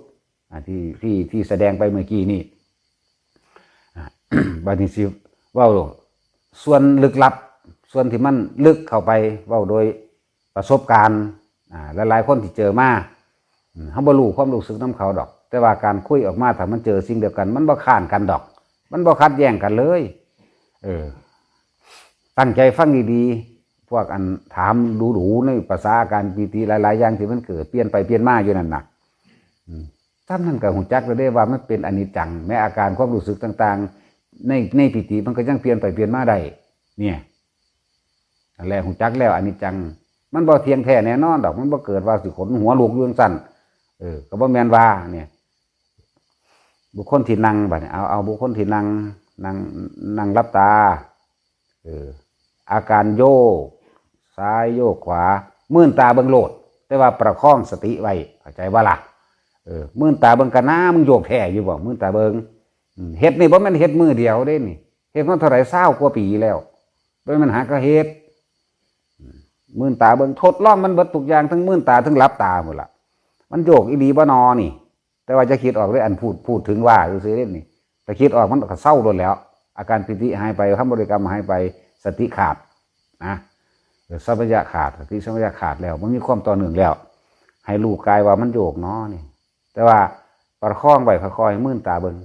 อ่า ที่ ที่ ที่แสดงไปเมื่อกี้นี่ อ่า บัดนี้สิเว้าส่วนลึกลับ ส่วนที่มันลึกเข้าไป เว้าโดยประสบการณ์ อ่า หลายๆคนที่เจอมา อืม เฮาบ่รู้ความรู้สึกนำเขาดอก แต่ว่าการคุยออกมา ถ้ามันเจอสิ่งเดียวกัน มันบ่ค้านกันดอก มันบ่ขัดแย้งกันเลย เออ ตั้งใจฟังดีๆ พวกอันถามดูๆ ในภาษาอาการปีติหลายๆอย่างที่มันเกิด เปลี่ยนไปเปลี่ยนมาอยู่นั่นน่ะ อืม ซ้ำนั่นก็ฮู้จักแล้วเด้ว่ามันเป็นอนิจจัง แม้อาการความรู้สึกต่างๆ ใน ในปีติมันก็ยังเปลี่ยนไปเปลี่ยนมาได้ เนี่ย นั่นแหละฮู้จักแล้วอนิจจัง มันบ่เที่ยงแท้แน่นอนดอก มันบ่เกิดว่าสิขนหัวลุกอยู่จั่งซั้น เออ ก็บ่แม่นว่า เนี่ย บุคคลที่นั่งบัดนี้ เอา เอาบุคคลที่นั่ง นั่ง นั่งหลับตา เออ อาการโยกซ้ายโยกขวา มื่นตาเบิ่งโลด แต่ว่าประคองสติไว้ เข้าใจบ่ล่ะ เออ มื่นตาเบิ่งกะหน้า มึงโยกแท้อยู่บ่ มื่นตาเบิ่ง อืม เฮ็ดนี่บ่แม่นเฮ็ดมื้อเดียวเด้นี่ เฮ็ดมาเท่าไหร่ ซาวกว่าปีแล้ว บ่แม่นหากะเฮ็ด อืม มื่นตาเบิ่ง ทดลองมันเบิดทุกอย่าง ทั้งมื่นตา ทั้งหลับตาพุ้นล่ะ มันโยกอีหลีบ่นอนี่ แต่ว่าจะคิดออกเด้ อันพูด พูดถึงว่าซื่อๆเด้นี่ ถ้าคิดออกมันก็เซาโลดแล้ว อาการปีติหายไป คำบริกรรมหายไป สติขาดนะ เออ สัมปชัญญะขาด สติสัมปชัญญะขาดแล้ว มันมีความต่อเนื่องแล้ว ให้รู้กายว่ามันโยกหนอนี่ แต่ว่าประคองไว้ ค่อยๆมื่นตาเบิ่ง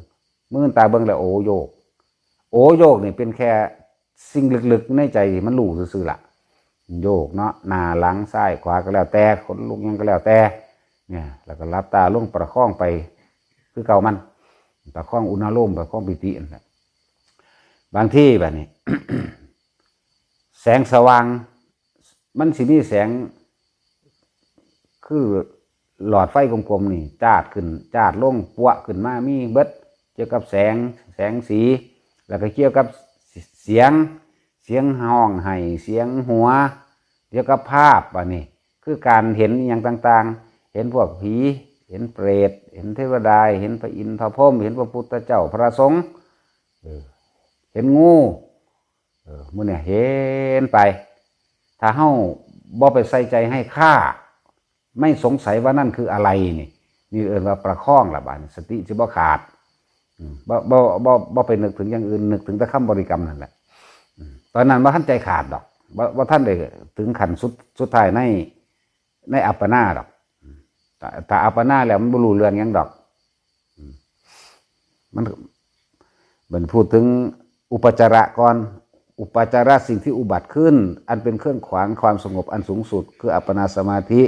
มื่นตาเบิ่งแล้ว โอ้ โยก โอ้ โยกนี่เป็นแค่สิ่งลึกๆในใจที่มันรู้ซื่อๆล่ะ โยกเนาะ หน้าหลัง ซ้ายขวาก็แล้วแต่ ขนลุกหยังก็แล้วแต่ เนี่ย แล้วก็หลับตาลงประคองไป คือเก่ามัน ประคองอุณาโลม ประคองปีตินั่นแหละ บางทีบัดนี้ แสงสว่าง มันสิมีแสง คือหลอดไฟกลมๆนี่ จาดขึ้น จาดลง ปั๊วขึ้นมา มีเบิด เกี่ยวกับแสง แสงสี แล้วก็เกี่ยวกับเสียง เสียงฮ้องไห้ เสียงหัว เกี่ยวกับภาพ บัดนี้ คือการเห็นอิหยังต่างๆ เห็นพวกผี เห็นเปรต เห็นเทวดา เห็นพระอินทร์พระพรหม เห็นพระพุทธเจ้า พระสงฆ์ เออ เห็นงู เออ มื้อเนี่ยเห็นไป ถ้าเฮาบ่ไปใส่ใจให้ค่า ไม่สงสัยว่านั่นคืออะไรนี่ นี่เอิ้นว่าประคองละบาดนี้ สติสิบ่ขาด อืม บ่ บ่ บ่ บ่ไปนึกถึงอย่างอื่น นึกถึงแต่คำบริกรรมนั่นแหละ อืม ตอนนั้นบ่ทันใจขาดดอก บ่ บ่ทันได้ถึงขั้นสุด สุดท้ายใน ในอัปปนาดอก อืม ถ้า ถ้าอัปปนาแล้วมันบ่รู้เรื่องหยังดอก อืม มัน มันพูดถึงอุปจาระก่อน อุปจาระ สิ่งที่อุบัติขึ้น อันเป็นเครื่องขวางความสงบอันสูงสุด คืออัปปนาสมาธิ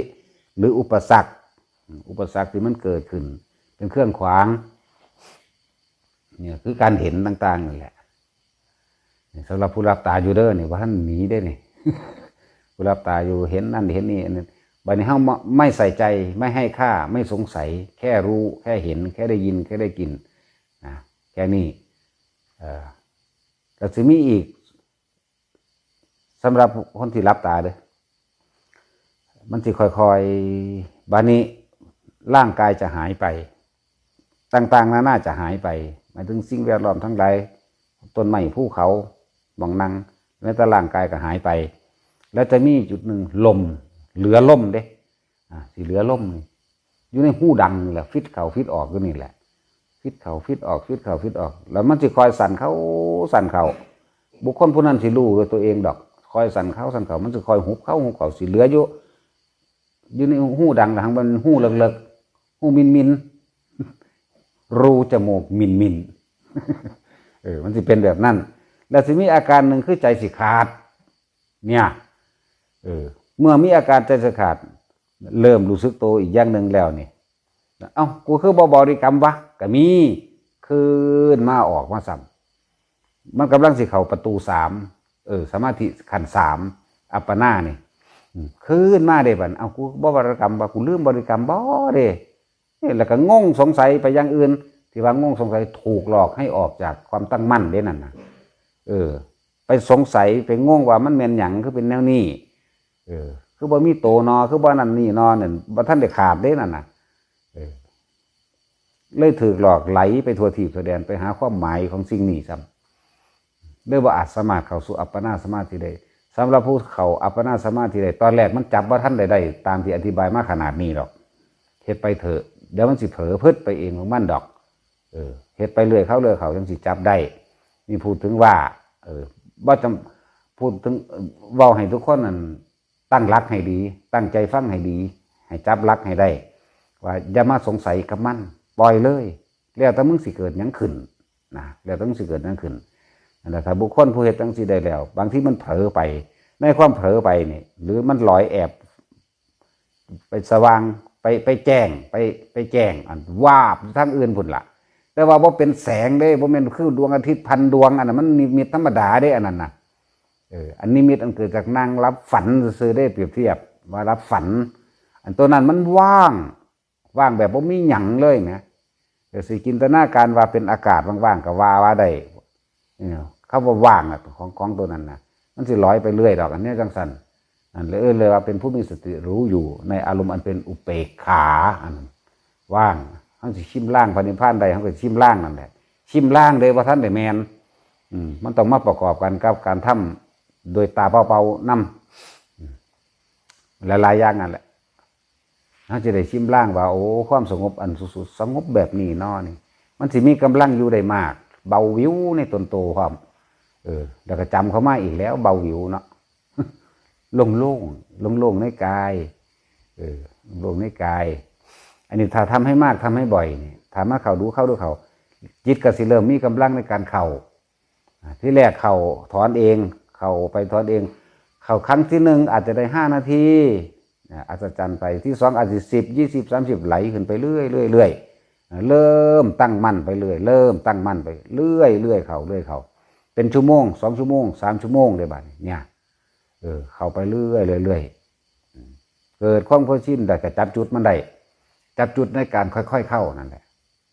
หรืออุปสรรค อืม อุปสรรคที่มันเกิดขึ้น เป็นเครื่องขวาง เนี่ยคือการเห็นต่างๆนั่นแหละ สำหรับผู้หลับตาอยู่เด้อนี่ บ่ทันหนีเด้นี่ ผู้หลับตาอยู่เห็นนั่นเห็นนี่ อันนั้น บัดนี้เฮาไม่ ไม่ใส่ใจ ไม่ให้ค่า ไม่สงสัย แค่รู้ แค่เห็น แค่ได้ยิน แค่ได้กลิ่น นะ แค่นี้ เอ่อ ก็สิมีอีก สำหรับคนที่หลับตาเด้อ มันสิค่อยๆ บาดนี้ร่างกายจะหายไป ต่างๆ นานาจะหายไป หมายถึงสิ่งแวดล้อมทั้งหลาย ต้นไม้ ภูเขา หม่องนั่ง แม้แต่ร่างกายก็หายไป แล้วจะมีจุดหนึ่ง ลม เหลือลมเด้ อ่า สิเหลือลมนี่ อยู่ในฮูดังนี่แหละ ฟิตเข้าฟิตออกอยู่นี่แหละ ฟิตเข้าฟิตออก ฟิตเข้าฟิตออก แล้วมันสิคอยสั่นเข้าสั่นเข้า บุคคลผู้นั้นสิรู้ด้วยตัวเองดอก คอยสั่นเข้าสั่นเข้า มันสิคอยหุบเข้าหุบเข้า สิเหลืออยู่ อยู่ในฮูดังหลังมันฮูเลิกๆ ฮูมินมิน รูจมูกมินมิน เออ มันสิเป็นแบบนั้น แล้วสิมีอาการหนึ่งคือใจสิขาด เนี่ย เออ เมื่อมีอาการใจสิขาด เริ่มรู้สึกตัวอีกอย่างหนึ่งแล้วนี่ เอ้า กูคือบ่บริกรรมวะ ก็มี คืนมาออกมาซ้ำ มันกำลังสิเข้าประตูสาม เออ สมาธิขั้นสาม อัปปนานี่ อืม คืนมาเด้บัด เอ้า กูบ่บริกรรมวะ กูลืมบริกรรมบ่เด้ เนี่ย แล้วก็งงสงสัยไปอย่างอื่น ที่ว่างงสงสัยถูกหลอกให้ออกจากความตั้งมั่นเด้นั่นนะ เออ ไปสงสัยไปงงว่ามันแม่นหยังคือเป็นแนวนี้ เออ คือบ่มีโตนอ คือบ่นั่นนี่นอ นั่นบ่ทันได้ขาดเด้นั่นน่ะ เออ เลยถูกหลอกไหลไปทั่วทีปทั่วแดน ไปหาความหมายของสิ่งนี้ซ้ำ เลยบ่อาจสามารถเข้าสู่อัปปนาสมาธิได้ สำหรับผู้เข้าอัปปนาสมาธิได้ ตอนแรกมันจับบ่ทันได้ ได้ตามที่อธิบายมาขนาดนี้หรอก เฮ็ดไปเถอะ เดี๋ยวมันสิเผลอพริดไปเองของมันดอก เออ เฮ็ดไปเรื่อยเข้าเรื่อยเข้าจั่งสิจับได้ นี่พูดถึงว่า เออ บ่จำ พูดถึง เอ่อ เว้าให้ทุกคนนั่นตั้งหลักให้ดี ตั้งใจฟังให้ดี ให้จับหลักให้ได้ ว่าอย่ามาสงสัยกับมัน ปล่อยเลย แล้วแต่มึงสิเกิดหยังขึ้น นะ แล้วแต่มึงสิเกิดหยังขึ้น นั่นแหละ ถ้าบุคคลผู้เฮ็ดจั่งซี้ได้แล้ว บางทีมันเผลอไป ในความเผลอไปนี่ หรือมันลอยแอบ ไปสว่าง ไป ไปแจ้ง ไป ไปแจ้ง อันวาบอยู่ทางอื่นพุ้นล่ะ แต่ว่าบ่เป็นแสงเด้ บ่แม่นคือดวงอาทิตย์พันดวง อันนั้นมันนิมิตธรรมดาเด้ อันนั้นน่ะ เออ อันนิมิตอันเกิดจากนั่งหลับฝันซื่อๆเด้ เปรียบเทียบว่าหลับฝัน อันตัวนั้นมันว่าง ว่างแบบบ่มีหยังเลยนะ แต่สิจินตนาการว่าเป็นอากาศว่างๆก็ว่า ว่าได้ เออ คำว่าว่างน่ะ ของ ของตัวนั้นน่ะ มันสิลอยไปเรื่อยดอก อันเนี้ยจั่งซั่น นั่นเลย เออ เลยว่าเป็นผู้มีสติรู้อยู่ในอารมณ์อันเป็นอุเปกขา อันนั้น ว่าง เฮาสิชิมลางพระนิพพานได้ เฮาก็ชิมลางนั่นแหละ ชิมลางเด้ บ่ทันได้แม่น อืม มันต้องมาประกอบกันกับการทำโดยตาเปล่าๆนำ อืม หลายๆอย่างนั่นแหละ เฮาจะได้ชิมลางว่า โอ้ ความสงบอันสุดๆ สงบแบบนี้เนาะนี่ มันสิมีกำลังอยู่ได้มาก เบาวิวในตนโตพร้อม เออ แล้วก็จำเข้ามาอีกแล้ว เบาวิวเนาะ โล่งๆ โล่งๆในกาย เออ โล่งๆในกาย อันนี้ถ้าทำให้มาก ทำให้บ่อยนี่ ถ้ามาเข้าดู เข้าดู เข้า จิตก็สิเริ่มมีกำลังในการเข้า อ่า ที่แรกเข้าถอนเอง เข้าไปถอนเอง เข้าครั้งที่หนึ่งอาจจะได้ห้านาที อ่า อัศจรรย์ไป ที่สองอาจจะสิบ ยี่สิบ สามสิบ ไหลขึ้นไปเรื่อยๆเรื่อยๆ อ่า เริ่มตั้งมั่นไปเรื่อย เริ่มตั้งมั่นไปเรื่อยๆ เรื่อยเข้า เรื่อยเข้า เป็นชั่วโมง สองชั่วโมง สามชั่วโมงเลยบัดนี้ เนี่ย เออ เข้าไปเรื่อยๆเรื่อยๆ อืม เกิดความเคยชินได้ก็จับจุดมันได้ จับจุดในการค่อยๆเข้านั่นแหละ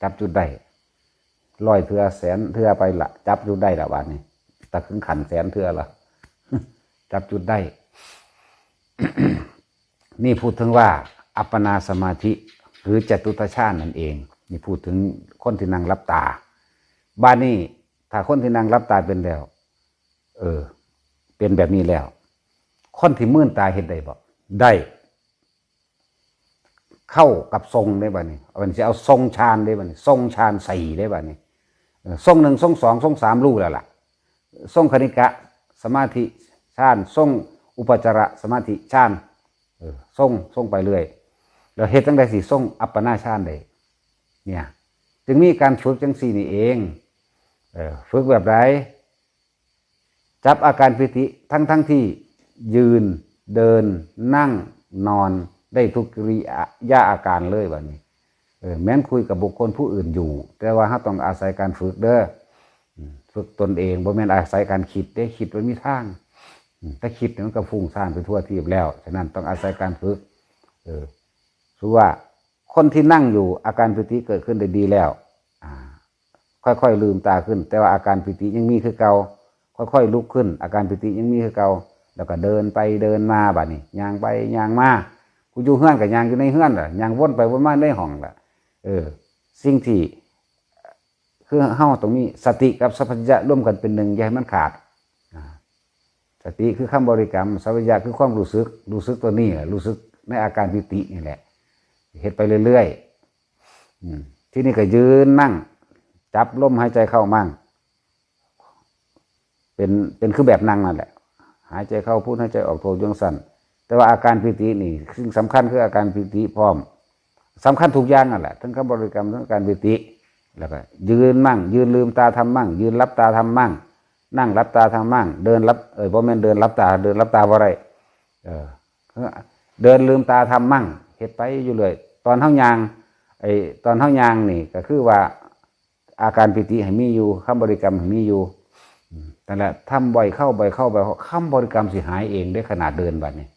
จับจุดได้ ร้อยเทื่อ แสนเทื่อไปละ จับจุดได้ละบัดนี้ แต่ถึงขั้นแสนเทื่อละ จับจุดได้ นี่พูดถึงว่าอัปปนาสมาธิ หรือจตุตฌานนั่นเอง นี่พูดถึงคนที่นั่งหลับตา บัดนี้ ถ้าคนที่นั่งหลับตาเป็นแล้ว เออ เป็นแบบนี้แล้ว คนที่มืนตาเฮ็ดได้บ่ ได้ เข้ากับทรงได้บัดนี้ เอาเป็นสิเอาทรงฌานได้บัดนี้ ทรงฌานสี่ได้บัดนี้ เออ ทรงหนึ่ง ทรงสอง ทรงสามรู้แล้วล่ะ ทรงคณิกะสมาธิฌาน ทรงอุปจารสมาธิฌาน เออ ทรง ทรงไปเรื่อย แล้วเฮ็ดจั่งใดสิทรงอัปปนาฌานได้ เนี่ย จึงมีการฝึกจั่งซี่นี่เอง เออ ฝึกแบบใด จับอาการปีติทั้งๆที่ยืน เดิน นั่ง นอน ได้ทุกกิริยาอาการเลยบัดนี้ เออ แม้นคุยกับบุคคลผู้อื่นอยู่ แต่ว่าเราต้องอาศัยการฝึกเด้อ อืม ฝึกตนเอง บ่แม่นอาศัยการคิดเด้ คิดมันมีทาง อืม ถ้าคิดเนี่ยมันก็ฟุ้งซ่านไปทั่วทีปแล้ว ฉะนั้นต้องอาศัยการฝึก เออ สมมุติว่าคนที่นั่งอยู่ อาการปีติเกิดขึ้นได้ดีแล้ว อ่า ค่อยๆลืมตาขึ้น แต่ว่าอาการปีติยังมีคือเก่า ค่อยๆลุกขึ้น อาการปีติยังมีคือเก่า แล้วก็เดินไปเดินมาบัดนี้ ย่างไปย่างมา ผู้อยู่เฮือนก็ย่างอยู่ในเฮือนล่ะ ย่างวนไปวนมาในห้องล่ะ เออ สิ่งที่ คือเฮาต้องมีสติกับสัมปชัญญะร่วมกันเป็นหนึ่ง อย่าให้มันขาด อ่า สติคือคำบริกรรม สัมปชัญญะคือความรู้สึก รู้สึกตัวนี้แหละ รู้สึกในอาการปีตินี่แหละ เฮ็ดไปเรื่อยๆ อืม ทีนี้ก็ยืนมั่ง จับลมหายใจเข้ามั่ง เป็น เป็นคือแบบนั่งนั่นแหละ หายใจเข้าพุท หายใจออกโท จั่งซั่น แต่ว่าอาการปีตินี่ สิ่งสำคัญคืออาการปีติพร้อม สำคัญทุกอย่างนั่นแหละ ทั้งคำบริกรรม ทั้งอาการปีติ แล้วก็ยืนมั่ง ยืนลืมตาทำมั่ง ยืนหลับตาทำมั่ง นั่งหลับตาทำมั่ง เดินหลับ เอ้ย บ่แม่นเดินหลับตา เดินหลับตาบ่ได้ เออ เดินลืมตาทำมั่ง เฮ็ดไปอยู่เรื่อย ตอนเฮาย่าง ไอ้ ตอนเฮาย่างนี่ก็คือว่า อาการปีติให้มีอยู่ คำบริกรรมให้มีอยู่ อืม นั่นแหละ ทำบ่อยเข้า บ่อยเข้า บ่อยเข้า คำบริกรรมสิหายเองเด้ ขนาดเดินบัดนี้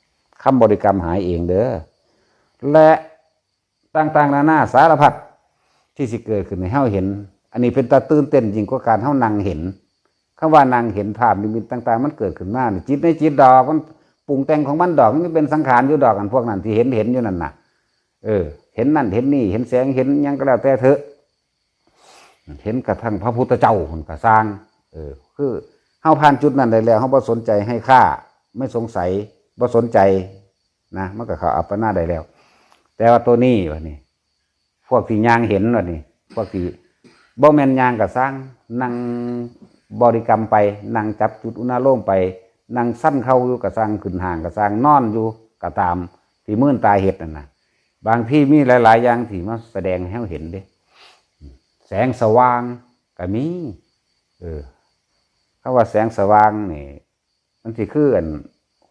คำบริกรรมหายเองเด้อ และต่างๆนานาสารพัดที่สิเกิดขึ้นให้เฮาเห็น อันนี้เป็นตาตื่นเต้นยิ่งกว่าการเฮานั่งเห็น คำว่านั่งเห็นภาพนิมิตต่างๆ มันเกิดขึ้นมานี่ จิตในจิตดอก มันปรุงแต่งของมันดอก มันเป็นสังขารอยู่ดอก อันพวกนั้นที่เห็น เห็นอยู่นั่นน่ะ เออ เห็นนั่นเห็นนี่ เห็นแสง เห็นหยังก็แล้วแต่เถอะ เห็นกระทั่งพระพุทธเจ้าพุ้นก็ซ่าง เออ คือเฮาผ่านจุดนั้นได้แล้ว เฮาบ่สนใจให้ค่า ไม่สงสัย บ่สนใจนะ มันก็เข้าอัปปนาได้แล้ว แต่ว่าตัวนี้บัดนี้ พวกที่ย่างเห็นบัดนี้ พวกที่บ่แม่นย่างก็ซ่าง นั่งบริกรรมไป นั่งจับจุดอุณาโลมไป นั่งสั่นเข่าอยู่ก็ซ่าง ขึ้นห้างก็ซ่าง นอนอยู่ก็ตาม ที่มื่นตาเฮ็ดนั่นน่ะ บางทีมีหลายๆอย่างที่มาแสดงให้เฮาเห็นเด้ แสงสว่างก็มี เออ คำว่าแสงสว่างนี่ มันสิคืออัน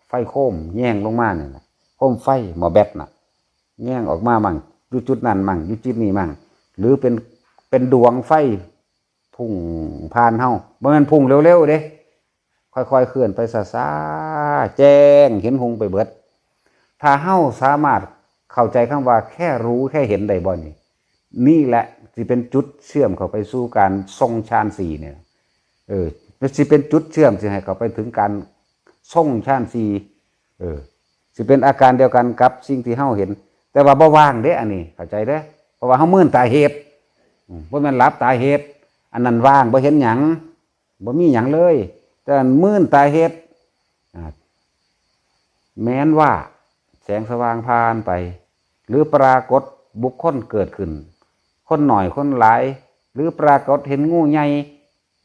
ไฟโคมแยงลงมานี่ล่ะ โคมไฟหม้อแบตน่ะ แยงออกมามั่ง อยู่จุดนั้นมั่ง อยู่จุดนี้มั่ง หรือเป็น เป็นดวงไฟพุ่งผ่านเฮา บ่แม่นพุ่งเร็วๆเด้ ค่อยๆเคลื่อนไปช้าๆ แจ้งเห็นหุงไปเบิด ถ้าเฮาสามารถเข้าใจคำว่าแค่รู้แค่เห็นได้บ่นี่ นี่แหละสิเป็นจุดเชื่อมเข้าไปสู่การทรงฌานสี่เนี่ย เออ มันสิเป็นจุดเชื่อมสิให้เข้าไปถึงการทรงฌานสี่ เออ สิเป็นอาการเดียวกันกับสิ่งที่เฮาเห็น แต่ว่าบ่ว่างเด้ อันนี้เข้าใจเด้ เพราะว่าเฮามื่นตาเฮ็ด อืม บ่แม่นหลับตาเฮ็ด อันนั้นว่างบ่เห็นหยัง บ่มีหยังเลย แต่อันมื่นตาเฮ็ด อ่า แม้นว่าแสงสว่างผ่านไป หรือปรากฏบุคคลเกิดขึ้น คนหน่อยคนหลาย หรือปรากฏเห็นงูใหญ่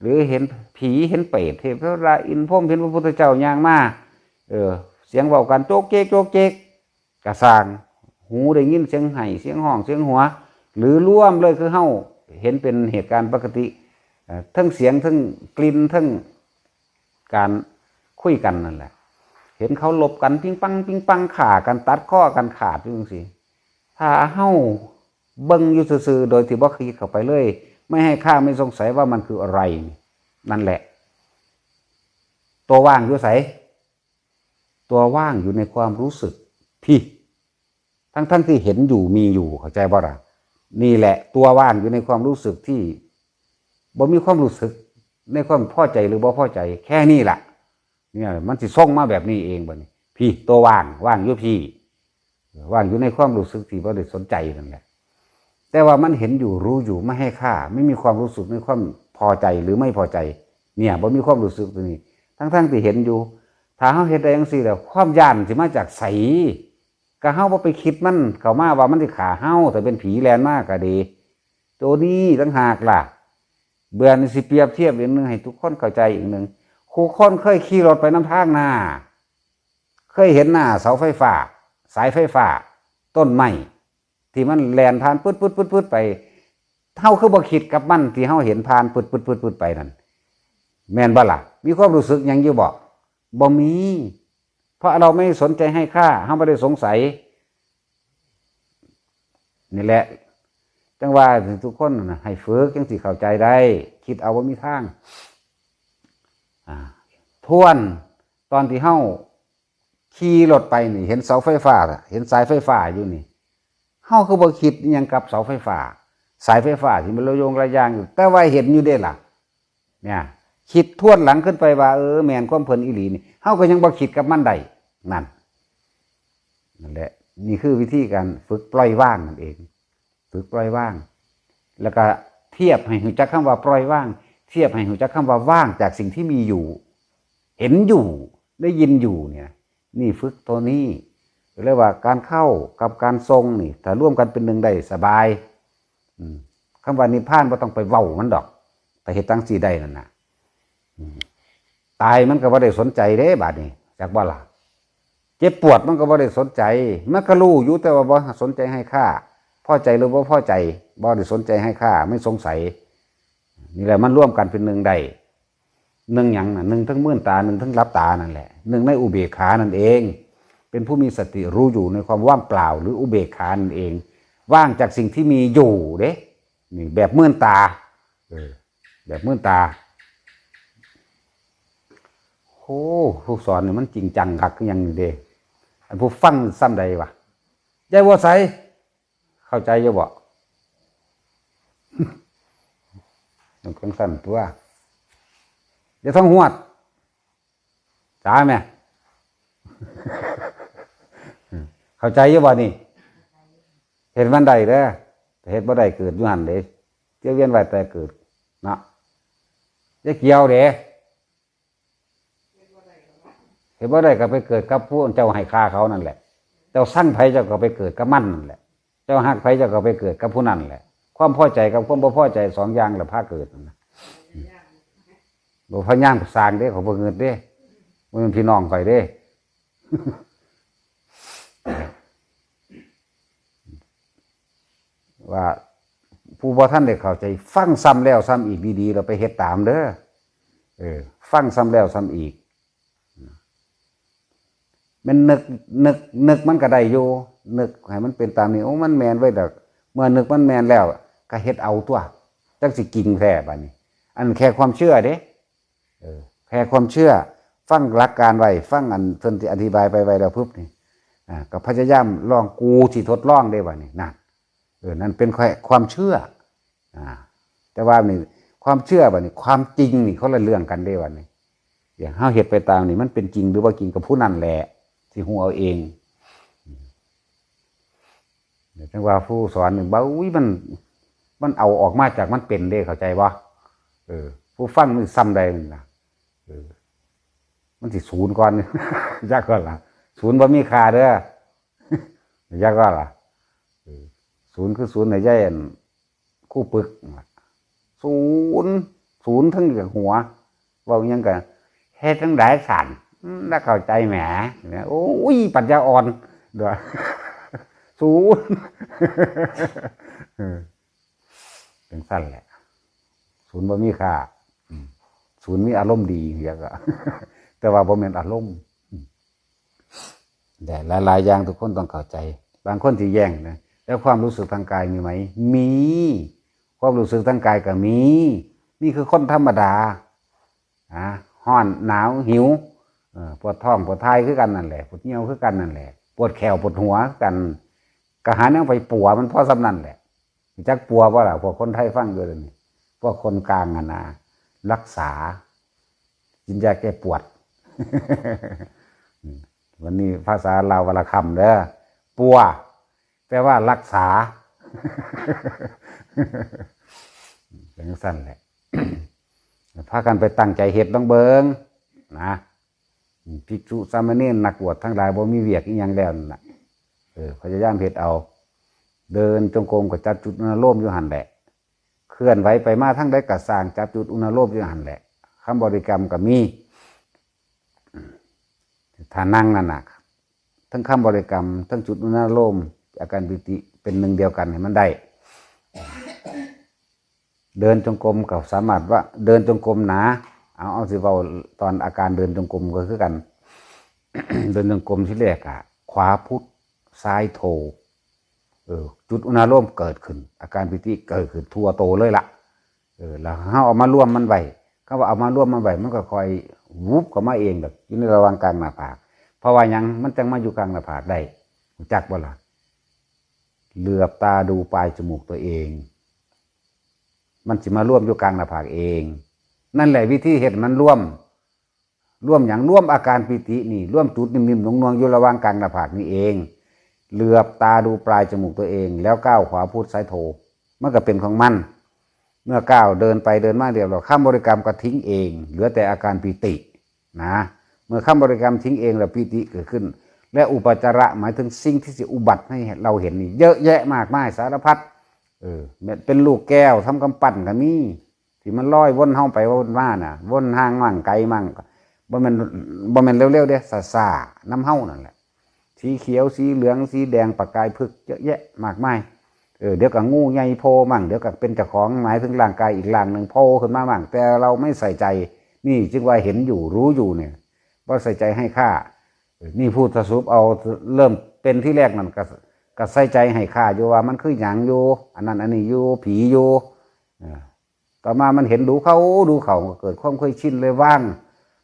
หรือเห็นผีเห็นเปรต เห็นเทวดาอินทร์พรหม เห็นพระพุทธเจ้าย่างมา เออ เสียงเว้ากันโจ๊กเจ๊กโจ๊กเจ๊ก กะซ่าง หูได้ยินเสียงไห้ เสียงฮ้อง เสียงหัว หรือรวมเลยคือเฮาเห็นเป็นเหตุการณ์ปกติ เอ่อ ทั้งเสียง ทั้งกลิ่น ทั้งการคุยกันนั่นแหละ เห็นเขาลบกัน ปิงปัง ปิงปัง ฆ่ากัน ตัดคอกัน ขาดอยู่จั่งซี้ ถ้าเฮาเบิ่งอยู่ซื่อๆ โดยที่บ่คิดเข้าไปเลย ไม่ให้ค่า ไม่สงสัยว่ามันคืออะไร นั่นแหละ ตัวว่างอยู่ไส ตัวว่างอยู่ในความรู้สึก พี่ ทั้งๆที่เห็นอยู่มีอยู่ เข้าใจบ่ล่ะ นี่แหละตัวว่างอยู่ในความรู้สึกที่บ่มีความรู้สึกในความพอใจหรือบ่พอใจ แค่นี้ล่ะ เนี่ย มันสิทรงมาแบบนี้เองบัดนี้ พี่ ตัวว่าง ว่างอยู่พี่ ว่างอยู่ในความรู้สึกที่บ่ได้สนใจนั่นแหละ แต่ว่ามันเห็นอยู่รู้อยู่ ไม่ให้ค่า ไม่มีความรู้สึกในความพอใจหรือไม่พอใจ เนี่ย บ่มีความรู้สึกตัวนี้ ทั้งๆที่เห็นอยู่ ถ้าเฮาเฮ็ดได้จั่งซี้แล้ว ความย้านสิมาจากไส ก็เฮาบ่ไปคิดมันเข้ามาว่ามันสิฆ่าเฮา ถ้าเป็นผีแล่นมาก็ดี ตัวนี้ต่างหากล่ะ เบื่อนี่สิเปรียบเทียบอีกหนึ่งให้ทุกคนเข้าใจอีกหนึ่ง คู่คนเคยขี่รถไปนำทางนา เคยเห็นหน้าเสาไฟฟ้า สายไฟฟ้า ต้นไม้ ที่มันแล่นผ่านปึ๊ดปึ๊ดปึ๊ดปึ๊ดไป เฮาคือบ่คิดกับมันที่เฮาเห็นผ่านปึ๊ดปึ๊ดปึ๊ดปึ๊ดไปนั่น แม่นบ่ล่ะ มีความรู้สึกหยังอยู่บ่ บ่มี เพราะเราไม่สนใจให้ค่า เฮาบ่ได้สงสัย นี่แหละ จั่งว่าทุกคนน่ะให้ฝึกจั่งสิเข้าใจได้ คิดเอาบ่มีทาง อ่า ทวนตอนที่เฮาขี่รถไปนี่ เห็นเสาไฟฟ้า เห็นสายไฟฟ้าอยู่นี่ เฮาคือบ่คิดอิหยังกับเสาไฟฟ้า สายไฟฟ้าที่มันระโยงระยางอยู่ แต่ว่าเห็นอยู่เด้ล่ะ เนี่ย คิดทวนหลังขึ้นไปว่า เออ แม่นความเพิ่นอีหลีนี่ เฮาก็ยังบ่คิดกับมันได้ นั่น นั่นแหละ นี่คือวิธีการฝึกปล่อยวางนั่นเอง ฝึกปล่อยวาง แล้วก็เทียบให้รู้จักคำว่าปล่อยวาง เทียบให้รู้จักคำว่าว่างจากสิ่งที่มีอยู่ เห็นอยู่ ได้ยินอยู่เนี่ย นี่ฝึกตัวนี้ เรียกว่าการเข้ากับการทรงนี่ ถ้าร่วมกันเป็นหนึ่งได้สบาย อืม คำว่านิพพานบ่ต้องไปเว้ามันดอก ไปเฮ็ดจั่งซี้ได้นั่นน่ะ อืม ตายมันก็บ่ได้สนใจเด้ บาดนี้ จักบ่ล่ะ เจ็บปวดมันก็บ่ได้สนใจ มันก็รู้อยู่ แต่ว่าบ่สนใจให้ค่า พอใจหรือบ่พอใจ บ่ได้สนใจให้ค่า ไม่สงสัย นี่แหละมันร่วมกันเป็นหนึ่งได้ หนึ่งหยังน่ะ หนึ่งทั้งมืนตา หนึ่งทั้งหลับตานั่นแหละ หนึ่งในอุเบกขานั่นเอง เป็นผู้มีสติรู้อยู่ในความว่างเปล่าหรืออุเบกขานั่นเอง ว่างจากสิ่งที่มีอยู่เด้ นี่แบบมืนตา เออ แบบมืนตา โอ้ ผู้สอนนี่มันจริงจังคักคือหยังนี่เด้ อันผู้ฟังซ้ำใดวะ ยายบัวใส เข้าใจอยู่บ่ มันคงสั้นตัว อย่าท่องหวด จ้าแม่ เข้าใจอยู่บ่นี่ เฮ็ดมันได้เด้อ เฮ็ดบ่ได้เกิดอยู่หั่นเด้ เที่ยวเวียนว่ายตายเกิด เนาะ อย่าเกี่ยวเด้ เฮ็ดบ่ได้ก็ไปเกิดกับผู้เจ้าให้ค่าเขานั่นแหละ เจ้าซังไผเจ้าก็ไปเกิดกับมันนั่นแหละ เจ้าฮักไผเจ้าก็ไปเกิดกับผู้นั่นแหละ ความพอใจกับความบ่พอใจสองอย่างแหละพาเกิดนั่นนะ บ่พยายามสร้างเด้เขาบ่เงินเด้ บ่แม่นพี่น้องข่อยเด้ ว่าผู้บ่ทันได้เข้าใจ ฟังซ้ำแล้วซ้ำอีกดีๆ แล้วไปเฮ็ดตามเด้อ เออ ฟังซ้ำแล้วซ้ำอีก แม่นนึก นึก นึกมันก็ได้อยู่ นึกให้มันเป็นตามนี้ โอ้ มันแม่นเว้ยดอก เมื่อนึกมันแม่นแล้ว ก็เฮ็ดเอาตัว จักสิจริงแท้บัดนี้ อันแค่ความเชื่อเด้ เออ แค่ความเชื่อ ฟังหลักการไว้ ฟังอันเพิ่นที่อธิบายไปไว้แล้วปุ๊บนี่ อ่า ก็พยายามลอง กูสิทดลองเด้บัดนี้ นั่น เออ นั่นเป็นแค่ความเชื่อ อ่า แต่ว่านี่ ความเชื่อบัดนี้ ความจริงนี่คนละเรื่องกันเด้บัดนี้ อย่างเฮาเฮ็ดไปตามนี่ มันเป็นจริงหรือบ่จริง ก็ผู้นั่นแหละ สิฮู้เอาเอง จั่งว่าผู้สอนนี่ บ่า อุ้ย มัน มันเอาออกมาจากมันเป็นเด้ เข้าใจบ่ เออ ผู้ฟังนี่ซ้ำใดนั่นล่ะ เออ มันสิศูนย์ก่อน จักก่อนล่ะ ศูนย์บ่มีค่าเด้อ จักก่อนล่ะ เออ ศูนย์คือศูนย์ในใจอัน คู่ปึก ศูนย์ ศูนย์ทั้งหัว เว้าหยังก็ เฮ็ดจั่งใดสั่น อืม แล้วเข้าใจแหม โอ้ย ปัญญาอ่อน เด้อ ศูนย์ เออ จั่งซั่นแหละ ศูนย์บ่มีค่า อืม ศูนย์มีอารมณ์ดี เดี๋ยวก็ แต่ว่าบ่แม่นอารมณ์ อืม แต่หลายๆอย่างทุกคนต้องเข้าใจ บางคนสิแย่งนะ แล้วความรู้สึกทางกายมีไหม มี ความรู้สึกทางกายก็มี นี่คือคนธรรมดา อ่า ร้อน หนาว หิว เออ ปวดท้อง ปวดท้ายคือกันนั่นแหละ ปวดเยี่ยวคือกันนั่นแหละ ปวดแข้ว ปวดหัวคือกัน ก็หาแนวไปปัวมันพอส่ำนั่นแหละ จักปัวบ่ล่ะ พวกคนไทยฟังอยู่เดี๋ยวนี้ พวกคนกลางอะนะ รักษา กินยาแก้ปวด วันนี้ภาษาลาววรรณคำเด้อ ปัว แปลว่ารักษา เป็นจั่งซั่นแหละ พากันไปตั้งใจเฮ็ดลองเบิ่งนะ ภิกษุสามเณรนักบวชทั้งหลายบ่มีเวียกอีหยังแล้วนั่นน่ะ เออ พยายามเฮ็ดเอา เดินจงกรมก็จับจุดอนุโลมอยู่หั่นแหละ เคลื่อนไหวไปมาทางใดก็สร้างจับจุดอนุโลมอยู่หั่นแหละ คำบริกรรมก็มี ถ้านั่งนั่นน่ะ ทั้งคำบริกรรม ทั้งจุดอนุโลม อาการปีติเป็นหนึ่งเดียวกันให้มันได้ เดินจงกรมก็สามารถว่าเดินจงกรมหนา เอา เอาสิเว้าตอนอาการเดินจงกรมก็คือกัน เดินจงกรมทีแรกอะ ขวาพุทธ ซ้ายโท เออ จุดอนุโลมเกิดขึ้น อาการปีติเกิดขึ้นทั่วโตเลยล่ะ เออ แล้วเฮาเอามารวมมันไว้ คำว่าเอามารวมมันไว้ มันก็ค่อยวุบเข้ามาเองแบบอยู่ในระหว่างกลางหน้าผาก เพราะว่าหยัง มันจั่งมาอยู่กลางหน้าผากได้ รู้จักบ่ล่ะ เหลือบตาดูปลายจมูกตัวเอง มันสิมารวมอยู่กลางหน้าผากเอง นั่นแหละวิธีเฮ็ดมันรวม รวมหยัง รวมอาการปีตินี่ รวมจุดนิ่มๆหน่วงๆอยู่ระหว่างกลางหน้าผากนี่เอง เหลือบตาดูปลายจมูกตัวเอง แล้วก้าวขวาพุทธ ซ้ายโท มันก็เป็นของมัน เมื่อก้าวเดินไปเดินมาเรียบร้อย คำบริกรรมก็ทิ้งเอง เหลือแต่อาการปีตินะ เมื่อคำบริกรรมทิ้งเองแล้วปีติเกิดขึ้น และอุปจาระหมายถึงสิ่งที่สิอุบัติให้เราเห็นนี่เยอะแยะมากมายสารพัด เออ แม้เป็นลูกแก้วทำกำปั้นก็มี ที่มันลอยวนเฮาไปวนมาน่ะ วนห่างมั่งไกลมั่ง บ่แม่น บ่แม่นเร็วๆเด้ ซ่าๆนำเฮานั่นแหละ สีเขียว สีเหลือง สีแดง ประกายผึก เยอะแยะมากมาย เออ เดี๋ยวก็งูใหญ่โผล่มั่ง เดี๋ยวก็เป็นเจ้าของ หมายถึงร่างกายอีกร่างหนึ่งโผล่ขึ้นมามั่ง แต่เราไม่ใส่ใจ นี่จึงว่าเห็นอยู่ รู้อยู่เนี่ย บ่ใส่ใจให้ค่า เออ นี่พูดสรุปเอา เริ่มเป็นที่แรกนั่นก็ ก็ใส่ใจให้ค่าอยู่ว่ามันคือหยังอยู่ อันนั้นอันนี้อยู่ ผีอยู่ เออ ต่อมามันเห็นดูเข้าดูเข้า ก็เกิดความเคยชินเลยวาง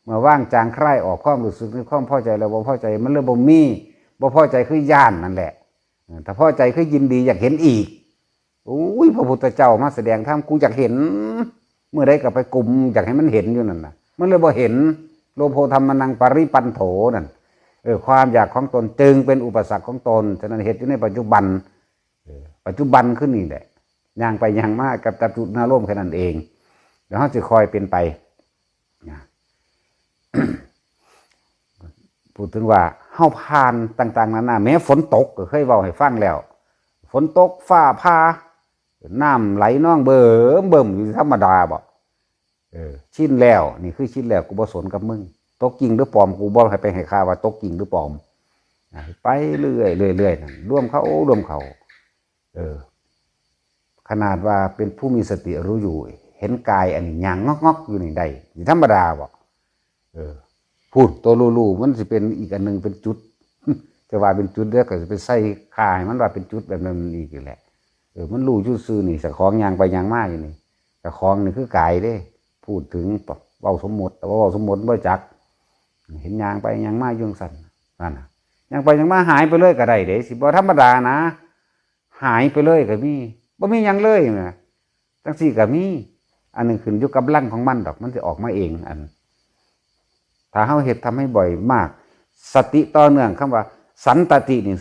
เมื่อวางจางคลายออกความรู้สึกในความพอใจแล้วบ่พอใจ มันเลยบ่มี บ่พอใจคือย้านนั่นแหละ เออ ถ้าพอใจคือยินดีอยากเห็นอีก อุ้ย พระพุทธเจ้ามาแสดงธรรม กูอยากเห็น เมื่อใดก็ไปกุมอยากให้มันเห็นอยู่นั่นน่ะ มันเลยบ่เห็น โลโภธรรมนังปริปันโถนั่น เออ ความอยากของตนจึงเป็นอุปสรรคของตน ฉะนั้นเฮ็ดอยู่ในปัจจุบัน เออ ปัจจุบันคือนี่แหละ ย่างไปย่างมากับจับจุดอารมณ์แค่นั้นเอง แล้วเฮาสิค่อยเป็นไปนะ พูดถึงว่าเฮาผ่านต่างๆนานา แม้ฝนตกก็เคยเว้าให้ฟังแล้ว ฝนตก ฟ้าผ่า น้ำไหลนองเบิ่มเบิ่มอยู่ธรรมดาบ่ เออ ชินแล้ว นี่คือชินแล้ว กูบ่สนกับมึง ตกจริงหรือปลอม กูบ่ให้ไปให้ค่าว่าตกจริงหรือปลอม อ่ะ ไปเรื่อยๆเรื่อยๆนั่น รวมเข้า รวมเข้า เออ ขนาดว่าเป็นผู้มีสติรู้อยู่ เห็นกายอันนี้ย่างงอกๆอยู่นี่ได้ นี่ธรรมดาบ่ เออ พูดตัวรู้ๆมันสิเป็นอีกอันหนึ่งเป็นจุด จะว่าเป็นจุดเด้อ ก็สิไปใส่ค่าให้มันว่าเป็นจุดแบบนั้นอีกแหละ เออ มันรู้อยู่ซื่อนี่ เจ้าของย่างไปย่างมาอยู่นี่ เจ้าของนี่คือกายเด้ พูดถึง เว้าสมมุติ แต่ว่าเว้าสมมุติบ่จัก เห็นย่างไปย่างมาอยู่จั่งซั่น นั่นน่ะ ย่างไปย่างมาหายไปเลยก็ได้เด้ สิบ่ธรรมดานะ หายไปเลยก็มี บ่มีหยังเลยนะ จั่งซี้ก็มี อันนี้ขึ้นอยู่กับกำลังของมันดอก มันสิออกมาเอง อัน ถ้าเฮาเฮ็ดทำให้บ่อยมาก สติต่อเนื่อง คำว่าสันตตินี่